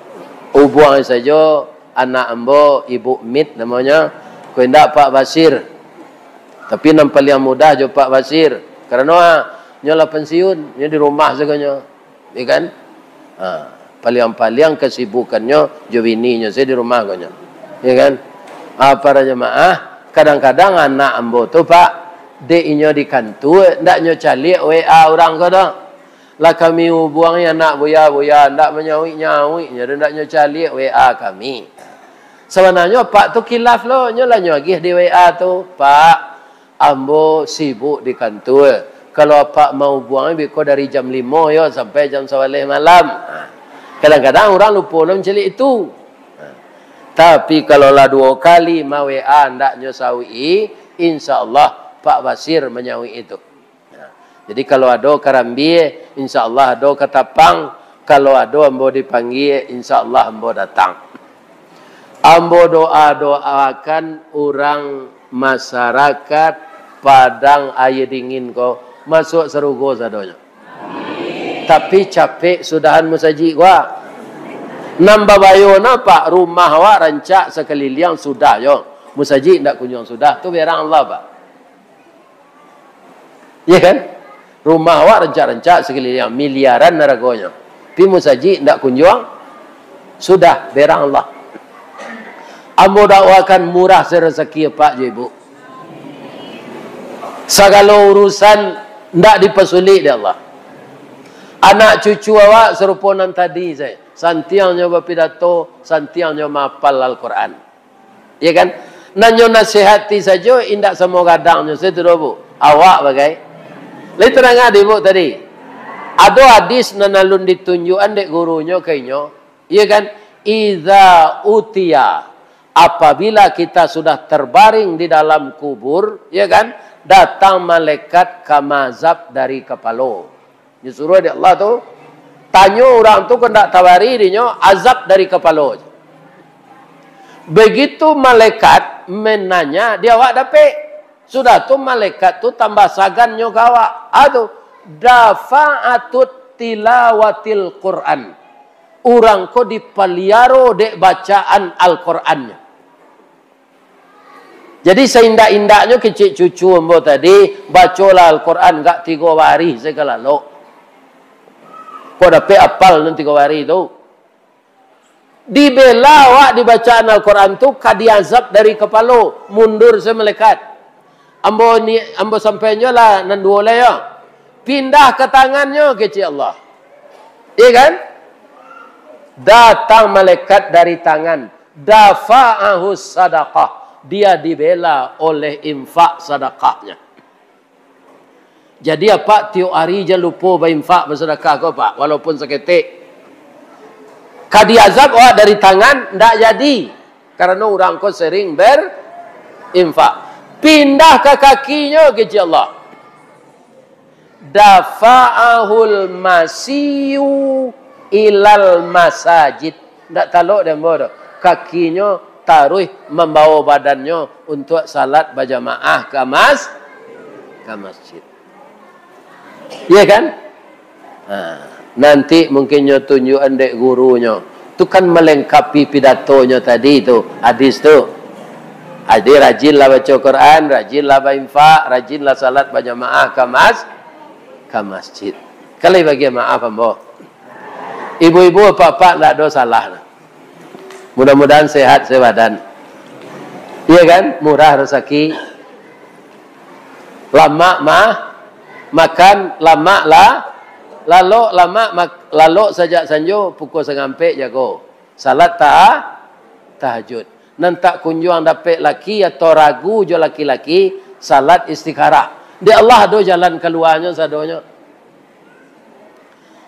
Ubuang sajo anak ambo, Ibu Mit namonyo, ko indak Pak Basir. Tapi nan paliang mudah jo Pak Basir. Karano, ah, nyo lah pensiun, nyo di rumah sagonyo. Ya kan? Ha, paliang-paliang kasibukannyo jo bininyo se di rumah ko nyo. Ya kan? Ha, para jamaah, kadang-kadang anak ambo tu, Pak, dek inyo di kantua, ndak nyo caliak W A urang ko doh. Lah kami ubuangi anak buya-buya, ndak manyauik-nyauik nyo doh, ndak nyo caliak W A kami. Sabananyo apak tu kilaf lo, nyo lah nyo agiah di W A tu, Pak. Ambo sibuk di kantua. Kalau apak maubuang, biko dari jam limo yo sampai jam sabaleh malam. Ha. Kadang-kadang urang lupo lo mancaliak itu. Ha. Tapi kalau lah duo kali ma-W A ndak nyo sauik-i, insyaallah Pak Basir manyauik itu. Ha. Jadi kalau ado karambia, insyaallah ado katapang. Kalau ado ambo dipanggia, insyaallah ambo datang. Ambo doa-doakan urang masarakat Padang Aia Dingin ko masuak sarugo sadonyo. Tapi capek sudahan musajik ko. Nan babayo no, Pak, rumah awak rancak sakaliliang sudah yo. Musajik ndak kunjuang sudah, tu berang Allah, Pak. Ya kan? Rumah awak rancak-rancak sakaliliang, miliaran aragonyo. Pi musajik ndak kunjuang, sudah, berang Allah. Ambo dakwakan murah se rasaki apak jo ibu. Sagalo urusan ndak dipasulik dek Allah. Anak cucu awak sarupo nan tadi sae. Santiangnyo bapidato, santiangnyo mahapal Al-Quran. Iya kan? Nan nyo nasihati sajo, indak samo gadangnyo sajo tu doh, Bu. Awak bagai. Lai tadanga dek Ibu tadi. Ado hadis nan alun ditunjuakan dek gurunyo ka inyo. Iya kan? Iza utiya, apabila kita sudah terbaring di dalam kubur, iya kan? Datang malaikat ka maazab dari kapalo. Disuruah dek Allah tu, tanyo urang tu kok ndak tabari dinyo azab dari kapalo. Begitu malaikat mananya, di awak dapek. Sudah tu malaikat tu tambah sagan nyo ka awak. Ah tu, dafa'atut tilawatil Quran. Urang ko dipaliaro dek bacaan Al-Qurannyo. Jadi, saindak-indaknyo kecek cucu ambo tadi, bacolah Al-Quran gak tigo barih sajo lalok. Kok dapek apal nan tigo barih tu? Dibela awak dibacaan Al-Quran tu, ka diazab dari kapalo, mundur se malaikat. Ambo ni, ambo sampaiannyo lah nan duo lai yo. Pindah ka tangannyo, kecek Allah. Iya kan? Datang malaikat dari tangan. Dafa'ahu sadaqah. Dia dibela oleh infak sadakahnya. Jadi, apak tiok ari jan lupo bainfak, basadakah ko, Pak, walaupun saketek. Ka diazab awak dari tangan, ndak jadi. Karano urang ko sering berinfak. Pindah ka kakinyo, kecek Allah. Dafa'ahul masyu ilal masajid. Ndak talok dek ambo doh. Kakinyo taruih mambawa badannyo untuak salat bajamaah ka mas-, ka masjid. Iya kan? Ha, nanti mungkin nyo tunjuakan dek gurunyo. Tu kan melengkapi pidatonyo tadi tu, hadis tu. Jadi rajinlah baca Quran, rajinlah bainfak, rajinlah salat bajamaah ka mas-, ka masjid. Kalau bagian maaf ambo. Ibu-ibu, apak-apak, ndak ado salah. Mudah-mudahan sehat sebadan. Iya kan? Murah rezeki. Lamak mah makan, lamak lah, lalok, lamak mak-, lalok sajak sanjo pukul sangampek jago. Salat ta-, tahajud. Nan tak kunjuang dapek laki atau ragu jo laki-laki, salat istikharah. Dek Allah ado jalan kaluanyo sadonyo.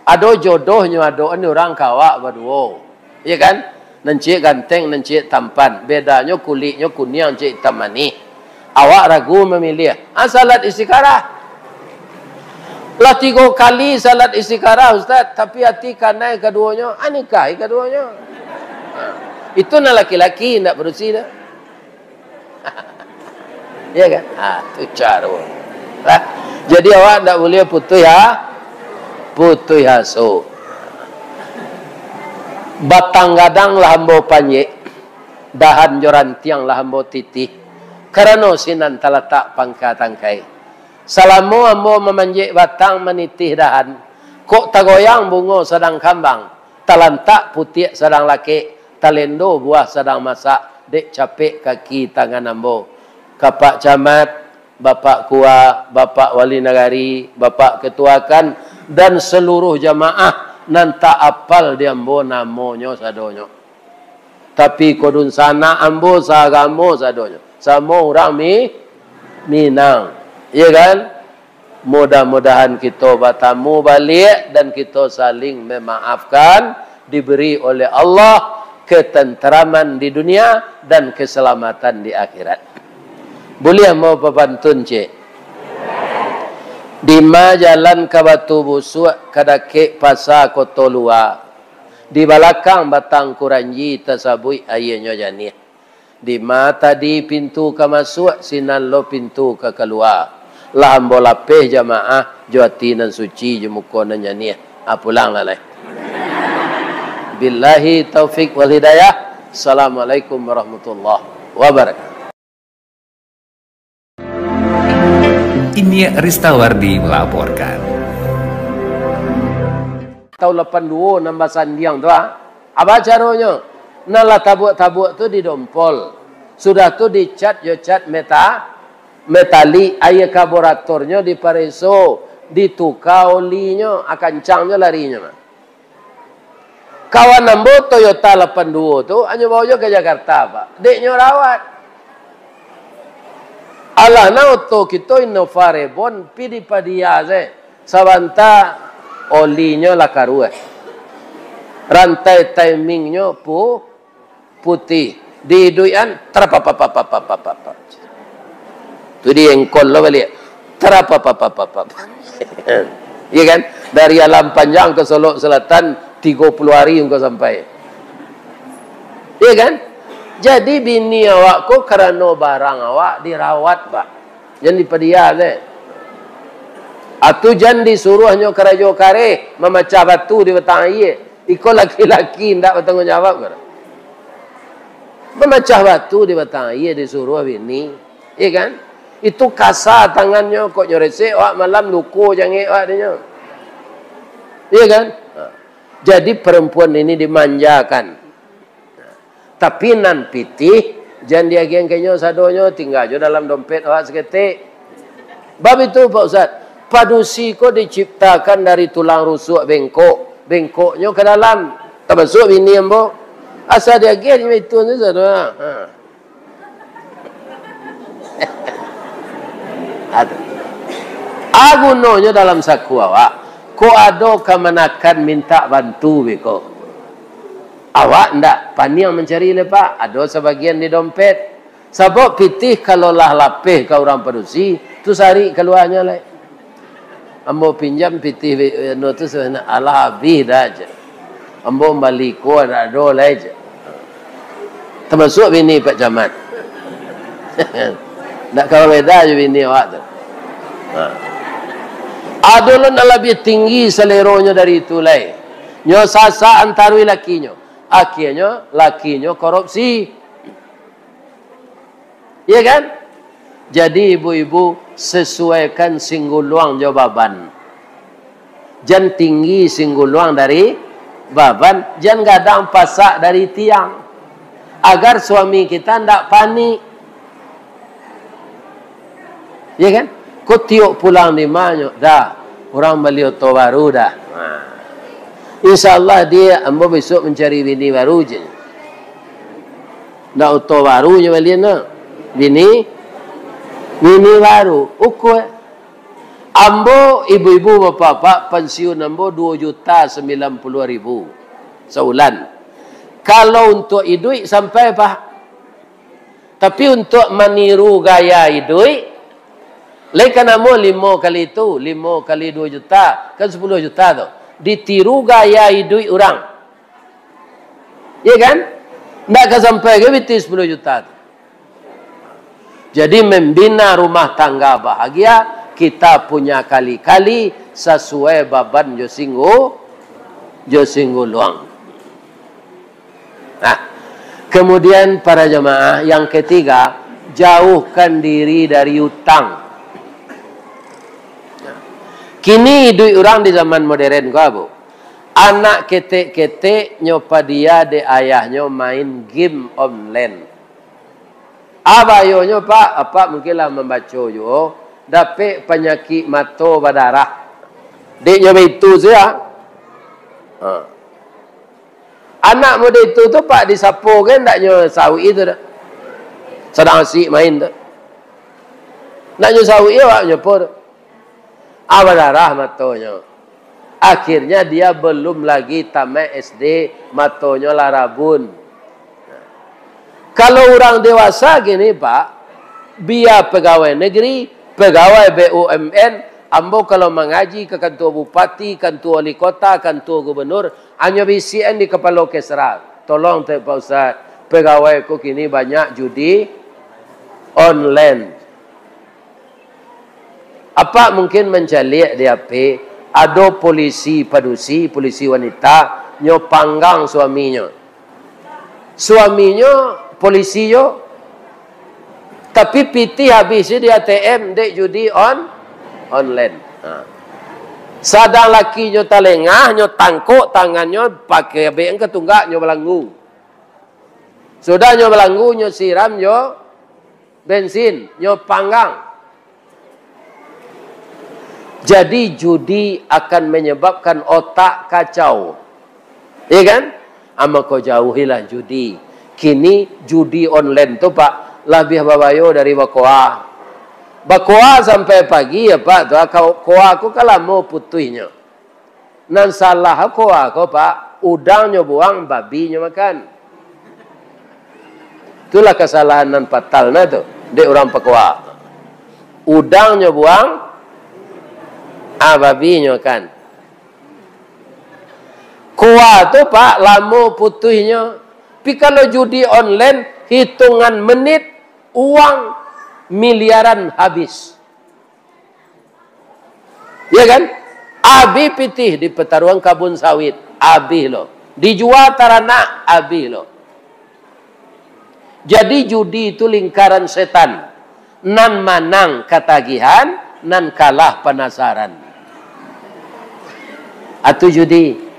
Ado jodohnyo, ado ni urang ka awak baduo. Iya kan? Nan ciek ganteng, nan ciek tampan. Bedanyo kuliknyo kuniang, ciek itam manih. Awak ragu mamiliah. Ah, salat istikharah. Lah tigo kali salat istikharah, Ustaz, tapi ati kanai kaduonyo, ah, nikahi kaduonyo. Itu nan laki-laki, indak padusi doh. Iya kan? Ah, tu caro. Lah, jadi awak ndak buliah putuih ha-, putuih aso. Batang gadang lah ambo panjek, dahan jo rantiang lah ambo titih, karano sinan talatak pangka tangkai. Salamo ambo mamanjek batang, manitih dahan, kok tagoyang bungo sadang kambang, talantak putiak sadang lakek, talendo buah sadang masak, dek capek kaki tangan ambo. Ka Pak Camat, Bapak Kua, Bapak Wali Nagari, Bapak Ketua kan, dan seluruh jamaah nan tak apal di ambo namonyo sadonyo. Tapi ko dunsanak ambo saagamo sadonyo. Samo urang Mi-, Minang. Iya kan? Mudah-mudahan kito batamu baliak dan kito saling memaafkan, diberi oleh Allah ketenteraman di dunia dan keselamatan di akhirat. Buliah mau papantun, cek? Dima jalan ka Batu Busuak, ka dakek Pasa Koto Lua. Di balakang batang kuranji tasabuik aianyo janiah. Dima tadi pintu ka masuak, sinan lo pintu ka kalua. Lah ambo lapeh jamaah jo ati nan suci, jo muko nan janiah. Ah, pulanglah lai. Billahi taufik wal hidayah. Assalamualaikum warahmatullahi wabarakatuh. Iniak Ristawardi melaporkan. Taun lapan duo nan basandiang tu, ah. Apa caronyo? Nan lah tabuak-tabuak tu didompol. Sudah tu dicat jo cat meta-, metalik, aia karburatornyo dipareso, dituka olinyo, ah, kancang jo larinyo mah. Kawan ambo Toyota lapan duo tu, hanyo bawa jo ka Jakarta, Pak. Dek nyo rawat. Alah, nah, oto kito Innova Reborn, pi dipadia se. Sabanta olinyo lah karuah. Rantai timingnyo pu-, putih. Diiduikan, tarapapapapapapap. Tu di engkol lo baliak. Tarapapapapapap. Iya kan? Dari Alam Panjang ka Solok Selatan, tigo puluah hari engkau sampai. Iya kan? Jadi bini awak ko karano barang awak dirawat, Pak. Jan dipadia se. Atu jan disuruahnyo karajo kareh, mamacah batu di batang aia. Iko laki-laki ndak batanggung jawab, kan? Mamacah batu di batang aia disuruah bini, iya kan? Itu kasa tangannyo, kok nyo resek, awak malam luko jangek awak dinyo. Iya kan? Ha. Jadi perempuan ini dimanjakan. Tapi nan pitih, jan diagiahkan ka inyo sadonyo, tingga jo dalam dompet awak saketek. Bab itu, Pak Ustaz, padusi ko diciptakan dari tulang rusuk bengkok, bengkoknyo ka dalam, tamasuak bini ambo. Asa diagiah inyo itu tu, sado. Ha. Aduh. A gunonyo dalam saku awak, kok ado kamanakan mintak bantu beko. Awak ndak paniang mancari lai, Pak. Ado sabagian di dompet. Sabab pitih kalau lah lapeh ka urang padusi, tu sarik kaluanyo lai. Ambo pinjam pitih, anu tu, sabananyo alah abih dah, cek. Ambo mambali ko, ndak ado lai, cek. Tamasuak bini Pak Camat. Ndak kawa beda jo bini awak tu. Ha. Ado lo nan labiah tinggi saleronyo dari itu lai. Nyo sasak antarui lakinyo. Akhianyo, lakinyo korupsi. Iya kan? Jadi, ibu-ibu, sasuaikan singguluang jo baban. Jan tinggi singguluang dari baban, jan gadang pasak dari tiang. Agar suami kita ndak panik. Ya kan? Ko tiok pulang di ma nyo, "Dah, urang bali oto baru dah." Nah. "Insya Allah, Diak, ambo bisuak mancari bini baru," cek nyo. Ndak oto baru nyo balian, nah. Bini, bini baru. Ukua. Ambo, ibu-ibu, bapak-bapak, pansiun ambo duo juta sambilan puluah ribu saulan. Kalau untuak iduik sampai, Pak. Tapi untuak maniru gaya iduik, lai ka namo limo kali tu, limo kali duo juta, kan sapuluah juta tu. Ditiru gaya iduik urang. Iya kan? Ndak ka sampai ka pitih sapuluah juta tu. Jadi, membina rumah tangga bahagia, kita punya kali-kali sasuai baban jo singgu-, jo singguluang. Nah, kemudian para jamaah, yang ketiga, jauhkan diri dari utang. Kini iduik urang di zaman modern ko, Bu. Anak ketek-ketek nyo padia dek ayahnyo main game online. A, bayonyo, Pak, Apak mungkin lah mambaco juo, dapek panyakik mato badarah. Dek nyo baitu sajo. Ha. Anak mudo itu tu, Pak, disapo kan ndak nyo sauik tu dah. Sadang asik main tu. Ndak nyo sauik awak nyo po tu. Ah, badarah matonyo. Akhirnya dia belum lagi tamat S D, matonyo lah rabun. Kalau urang dewasa kini, Pak, bia pegawai negeri, pegawai B U M N, ambo kalau mangaji ka kantua bupati, kantua wali kota, kantua gubernur, hanyo bisiakan di kapalo kesra, "Tolong, Pak Ustaz, pegawai ko kini banyak judi online." Apak mungkin mancaliak di H P, ado polisi padusi, polisi wanita, nyo panggang suaminyo. Suaminyo polisi juo, tapi pitih abih se di A T M, dek judi on-, online. Ha. Sadang lakinyo talengah, nyo tangkok tangannyo, pakai abek ka tunggak, nyo balanggu. Sudah nyo balanggu, nyo siram jo bensin, nyo panggang. Jadi, judi akan menyebabkan otak kacau. Iya kan? Ah, mako jauhilah judi. Kini judi online tu, Pak, labiah babayo dari bakoa. Bakoa sampai pagi, ya, Pak, tu, ah, ko-, koa ko kan lamo putuihnyo. Nan salah koa ko, Pak, udang nyo buang, babi nyo makan. Itulah kasalahan nan fatal na tu, dek urang pakoa. Udang nyo buang, ah, babi nyo makan. Koa tu, Pak, lamo putuihnyo. Tapi kalau judi online, hitungan menit, uang miliaran habis. Ya kan? Abih pitih di pataruang kabun sawit, abih lo. Dijua taranak, abih lo. Jadi, judi itu lingkaran setan. Nan manang katagihan, nan kalah panasaran. Atu judi.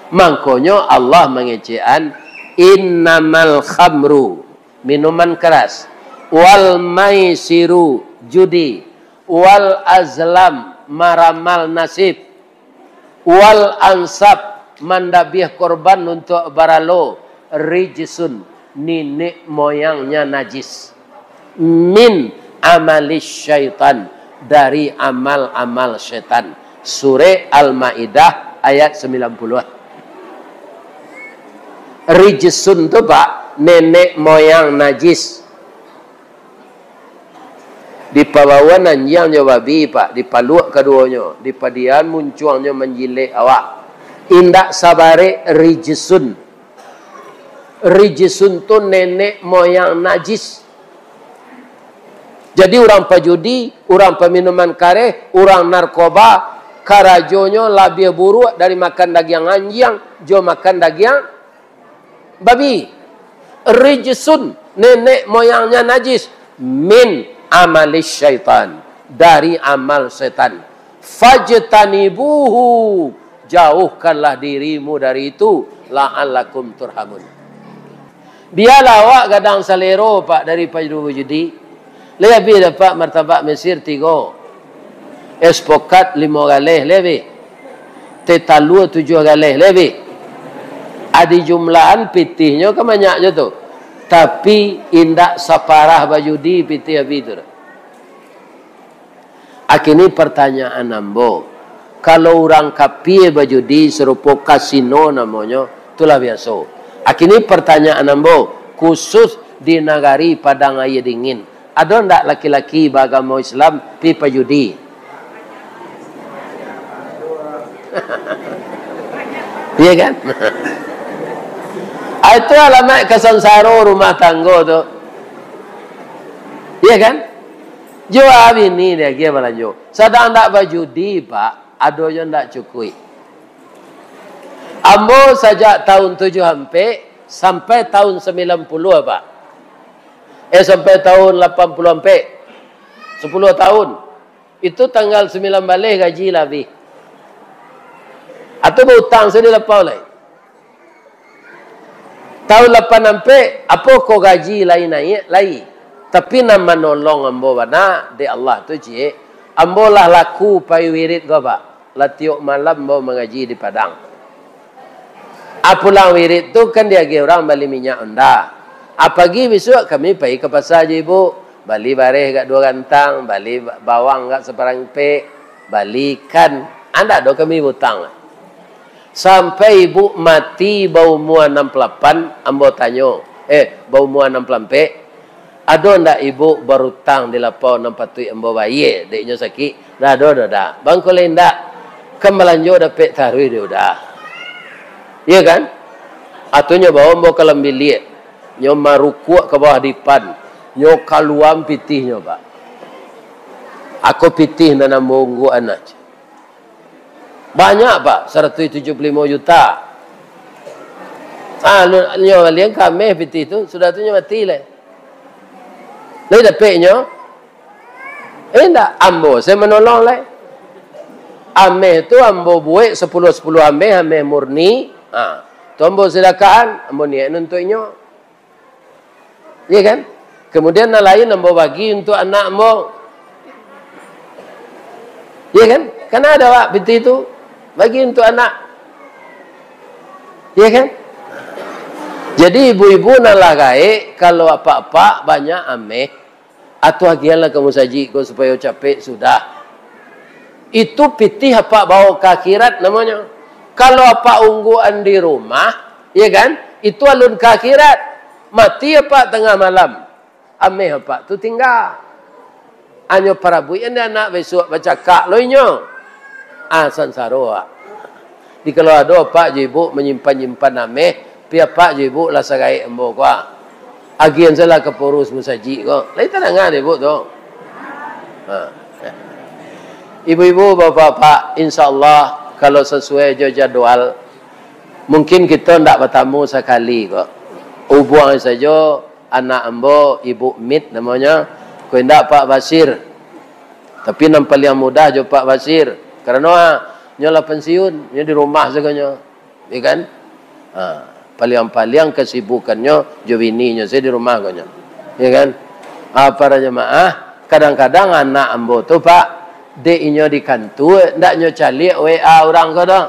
Mangkonyo Allah mangecekan, "Innamal khamru," minuman keras, "wal maisiru," judi, "wal azlam," maramal nasib, "wal ansab," mandabiah korban untuak baralo, "rijsun," niniak moyangnya najis, "min amalis syaitan," dari amal-amal setan. Surah Al-Maidah ayat sembilan puluh. Rijsun tu, Pak, nenek moyang najis. Dipabawan anjiang jo babi, Pak, dipaluak kaduonyo, dipadiahan muncuangnyo manjilek awak. Indak sabarek rijsun. Rijsun tu nenek moyang najis. Jadi, urang pajudi, urang paminuman kareh, urang narkoba, karajonyo labiah buruak dari makan dagiang anjiang jo makan dagiang babi. Rijsun, nenek moyangnya najis, min amalis syaitan, dari amal setan. Fajtanibuhu, jauhkanlah dirimu dari itu, la'allakum turhamun. Bialah awak gadang salero, Pak, dari pajudi-pajudi. Lai abih dapek martabak Mesir tigo. Es pokat limo galeh, lai abih. Teh talua tujuah galeh, lai abih. Adi jumlahan pitihnyo kan banyak jo tu. Tapi indak saparah bajudi pitih abih tu. Akini partanyaan ambo, kalau urang kapia bajudi sarupo kasino namonyo, tu lah biaso. Akini partanyaan ambo, khusus di nagari Padang Aia Dingin, ado ndak laki-laki baagamo Islam pi pajudi? Iya kan? Ah, itu alamaik kasansaro rumah tanggo tu. Iya kan? Jua bini diagiah balanjo. Sadang ndak bajudi, Pak, ado jo ndak cukuik. Ambo sajak tahun tujuah ampek sampai tahun sambilan puluah, Pak. Eh, sampai tahun lapan puluah ampek. Sapuluah tahun. Itu tanggal sambilan baleh gaji lah abih. Atau bautang sudah lapau lai. Tahun lapan ampek, apo ko gaji lai naiak, lai. Tapi nan manolong ambo bana dek Allah tu, ciek. Ambo lah laku pai wirid ko, Pak. Lah tiok malam ambo mangaji di Padang. Ah, pulang wirid tu kan diagiah urang bali minyak onda. Ah, pagi bisuak kami pai ka pasa jo ibu, bali bareh agak duo gantang, bali ba-, bawang agak saparangpek, bali ikan. Andak doh kami bautang. Sampai ibu mati baumua anam puluah lapan, ambo tanyo, eh, baumua anam puluah ampek, "Ado ndak ibu barutang di lapau nan patuik ambo bayie, dek inyo sakik?" "Ndak ado doh, dah." "Bangko lai ndak?" "Kan balanjo dapek taruih dek uda." Iya kan? Atunyo bawa ambo ka dalam biliak. Nyo marukuak ka bawah dipan. Nyo kaluan pitihnyo, Pak. Ako pitih nan ambo ungguakan aja. Banyak, Pak, saratuih tujuah puluah limo juta. Ah, lu-, nyo balian ka ameh pitih tu, sudah tu nyo mati lai. Lai dapek nyo? Eh, indak, ambo se manolong lai. Ameh tu ambo buek sapuluah-sapuluah ameh, ameh murni. Ha, tu ambo sadakahan, ambo niaik untuak inyo. Iya kan? Kemudian nan lain ambo bagi untuak anak ambo. Iya kan? Kan ado, Pak, pitih tu. Bagi untuak anak. Iya kan? Jadi ibu-ibu nan lah gaek, kalau apak-apak banyak ameh, atau agianlah ka musajik ko supayo capek sudah. Itu pitih apak bawa ka akhirat namonyo. Kalau apak ungguakan di rumah, ya kan? Itu alun ka akhirat. Mati apak tangah malam. Ameh apak tu tingga. Hanyo parabuikan di anak, bisuak bacakak lo inyo. Ah, sansaro, Pak. Jadi kalau ado apak jo ibu manyimpan-nyimpan ameh, pi apak jo ibu lah sagaek ambo ko, ah. Agian salah ka pengurus musajik ko. Lai tadanga dek ibu tu. Ha. Ibu-ibu, bapak-bapak, insya Allah, kalau sasuai jo jadwal, mungkin kito ndak batamu sakali ko. Ubuang sajo anak ambo, Ibu Mit namonyo. Ko indak, Pak Basir. Tapi nan paliang mudah jo Pak Basir. Karano, ah, nyo lah pensiun, nyo di rumah sagonyo. Ya kan? Ha, paliang-paliang kasibukannyo jo bininyo sajo di rumah ko nyo. Ya kan? Ha, para jamaah, kadang-kadang anak ambo tu, Pak, dek inyo di kantua, ndak nyo caliak W A urang ko doh.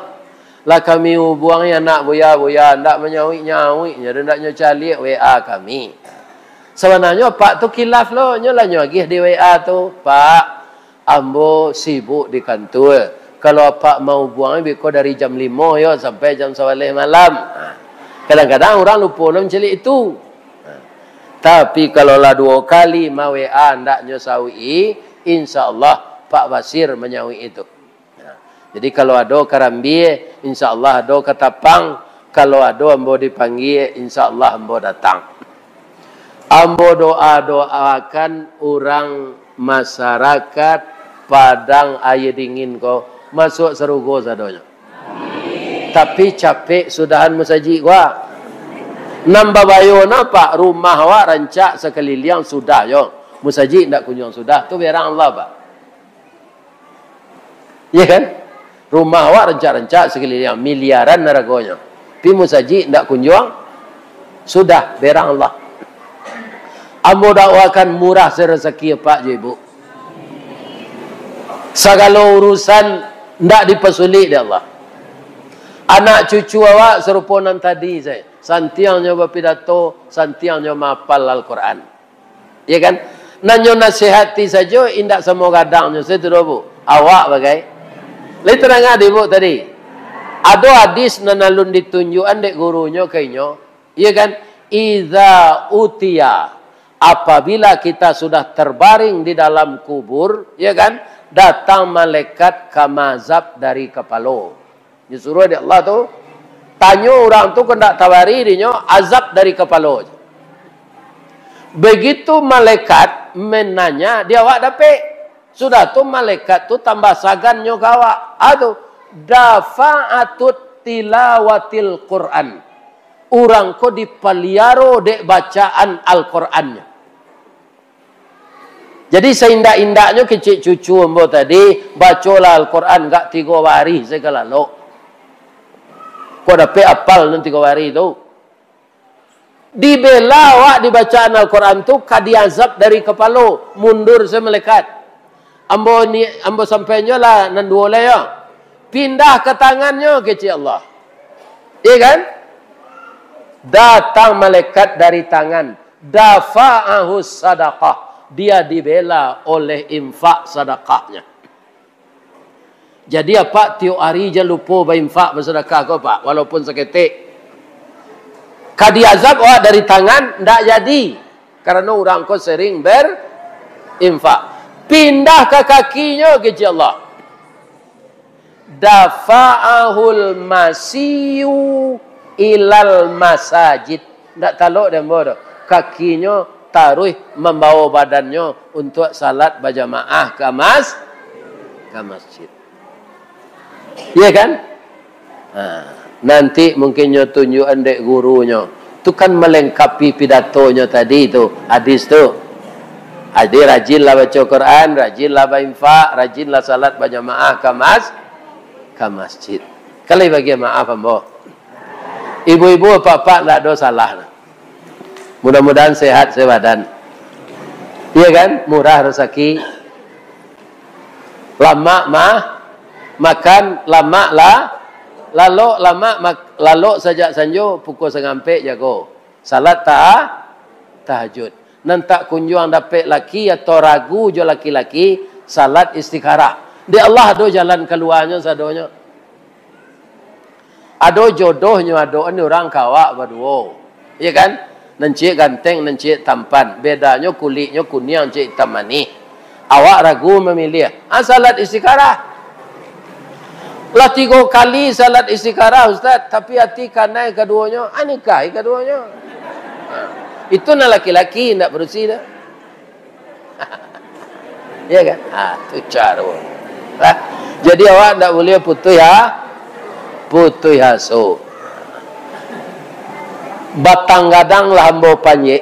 Lah kami ubuangi anak buya-buya, ndak manyauik-nyauik nyo doh, ndak nyo caliak W A kami. Sabananyo apak tu kilaf lo, nyo lah nyo agiah di W A tu, "Pak, ambo sibuk di kantua. Kalau apak maubuang, biko dari jam limo yo sampai jam sabaleh malam." Ha. Kadang-kadang urang lupo lo mancaliak itu. Nah, tapi kalau lah duo kali ma-W A ndak nyo sauik-i, insya Allah Pak Basir manyauik itu. Nah, jadi kalau ado karambia, insya Allah ado katapang. Kalau ado ambo dipanggia, insya Allah ambo datang. Ambo doa-doakan urang masyarakat Padang Aia Dingin ko masuak sarugo sadonyo. Tapi capek sudahan musajik ko. Nan babayo no, Pak, rumah awak rancak sakaliliang sudah yo. Musajik ndak kunjuang sudah, tu berang Allah, Pak. Iya kan? Rumah awak rancak-rancak sakaliliang, miliaran haragonyo. Tapi musajik ndak kunjuang sudah, berang Allah. Ambo dakwakan murah se rasaki apak jo ibu. Sagalo urusan ndak dipasulik dek Allah. Anak cucu awak sarupo nan tadi sae. Santiangnyo bapidato, santiangnyo mahapal Al-Quran. Iya kan? Nan nyo nasihati sajo, indak samo gadangnyo sae tu doh, Bu. Awak bagai. Lai tadanga dek Ibu tadi? Ado hadis nan alun ditunjuakan dek gurunyo ka inyo. Iya kan? Iza utiya, apabila kita sudah terbaring di dalam kubur, iya kan? Datang malaikat ka maazab dari kapalo. Disuruah dek Allah tu. Tanyo urang tu, kok ndak tabari dinyo, azab dari kapalo. Begitu malaikat mananya, di awak dapek. Sudah tu malaikat tu tambah sagannyo ka awak. Ah tu, dafa'atut tilawatil Quran. Urang ko dipaliaro dek bacaan Al-Qurannyo. Jadi, saindak-indaknyo kecek cucu ambo tadi, bacolah Al-Quran gak tigo barih sajo lalok. Kok dapek apal nan tigo barih tu? Dibela awak dibacaan Al-Quran tu, ka diazab dari kapalo, mundur sajo malaikat. Ambo ni, ambo sampaian jo lah nan duo lai yo. Pindah ka tangannyo, kecek Allah. Iya kan? Datang malaikat dari tangan. Dafa'ahu sadaqah. Dia dibela oleh infak sadakahnya. Jadi, apak tiok ari jan lupo bainfak, basadakah ko, Pak, walaupun saketek. Ka diazab awak dari tangan, ndak jadi. Karano urang ko sering berinfak. Pindah ka kakinyo, kecek Allah. Dafa'ahul masyu ilal masajid. Ndak talok dek ambo doh. Kakinyo taruih mambawo badannyo untuak salat bajamaah ka mas-, ka masjid. Iya kan? Ha, nanti mungkin nyo tunjuakan dek gurunyo. Tu kan malengkapi pidatonyo tadi tu, hadis tu. Jadi, rajinlah baco Quran, rajinlah bainfak, rajinlah salat bajamaah ka mas-, ka masjid. Kalau bagian maaf ambo. Ibu-ibu, apak-apak, ndak ado salah. Mudah-mudahan sehat sabadan. Iya kan? Murah rasaki. Lamak mah makan, lamak lah, lalok, lamak mak-, lalok sajak sanjo pukua sangampek jago. Salat ta-, tahajud. Nan tak kunjuang dapek laki atau ragu jo laki-laki, salat istikharah. Dek Allah ado jalan kaluanyo sadonyo. Ado jodohnyo, ado ni urang ka awak baduo. Iya kan? Nan ciek ganteng, nan ciek tampan. Bedanyo kuliknyo kuniang, ciek itam manih. Awak ragu mamiliah. Ah, salat istikharah. Lah tigo kali salat istikharah, Ustaz, tapi ati kanai kaduonyo, ah, nikahi kaduonyo. Itu nan laki-laki, indak padusi doh. Iya kan? Ah, tu caro. Lah, jadi awak ndak buliah putuih ha-, putuih aso. Batang gadang lah ambo panjek,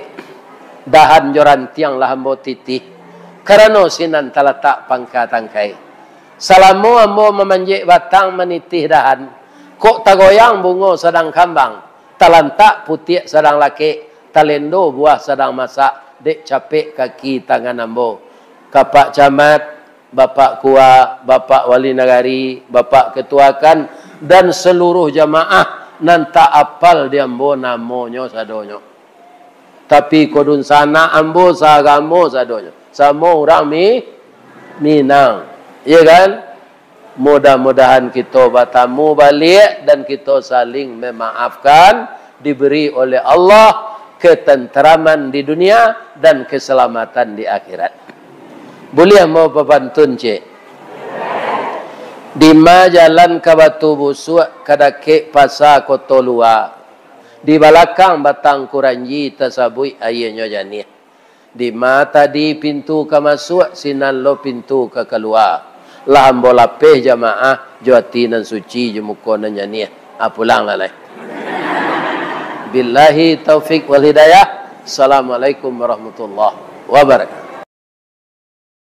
dahan jo rantiang lah ambo titih, karano sinan talatak pangka tangkai. Salamo ambo mamanjek batang, manitih dahan, kok tagoyang bungo sadang kambang, talantak putiak sadang lakek, talendo buah sadang masak, dek capek kaki tangan ambo. Ka Pak Camat, Bapak Kua, Bapak Wali Nagari, Bapak Ketua kan, dan saluruh jamaah nan tak apal di ambo namonyo sadonyo. Tapi ko dunsanak ambo saagamo sadonyo. Samo urang Mi-, Minang. Iya kan? Mudah-mudahan kito batamu baliak dan kito saling memaafkan, diberi oleh Allah ketenteraman di dunia dan keselamatan di akhirat. Buliah mau papantun, cek? Dima jalan ka Batu Busuak, ka dakek Pasa Koto Lua. Di balakang batang kuranji tasabuik aianyo janiah. Dima tadi pintu ka masuak, sinan lo pintu ka kalua. Lah ambo lapeh jamaah, jo ati nan suci, jo muko nan janiah. Ah, pulanglah lai. Billahi taufik wal hidayah. Assalamualaikum warahmatullahi wabarakatuh.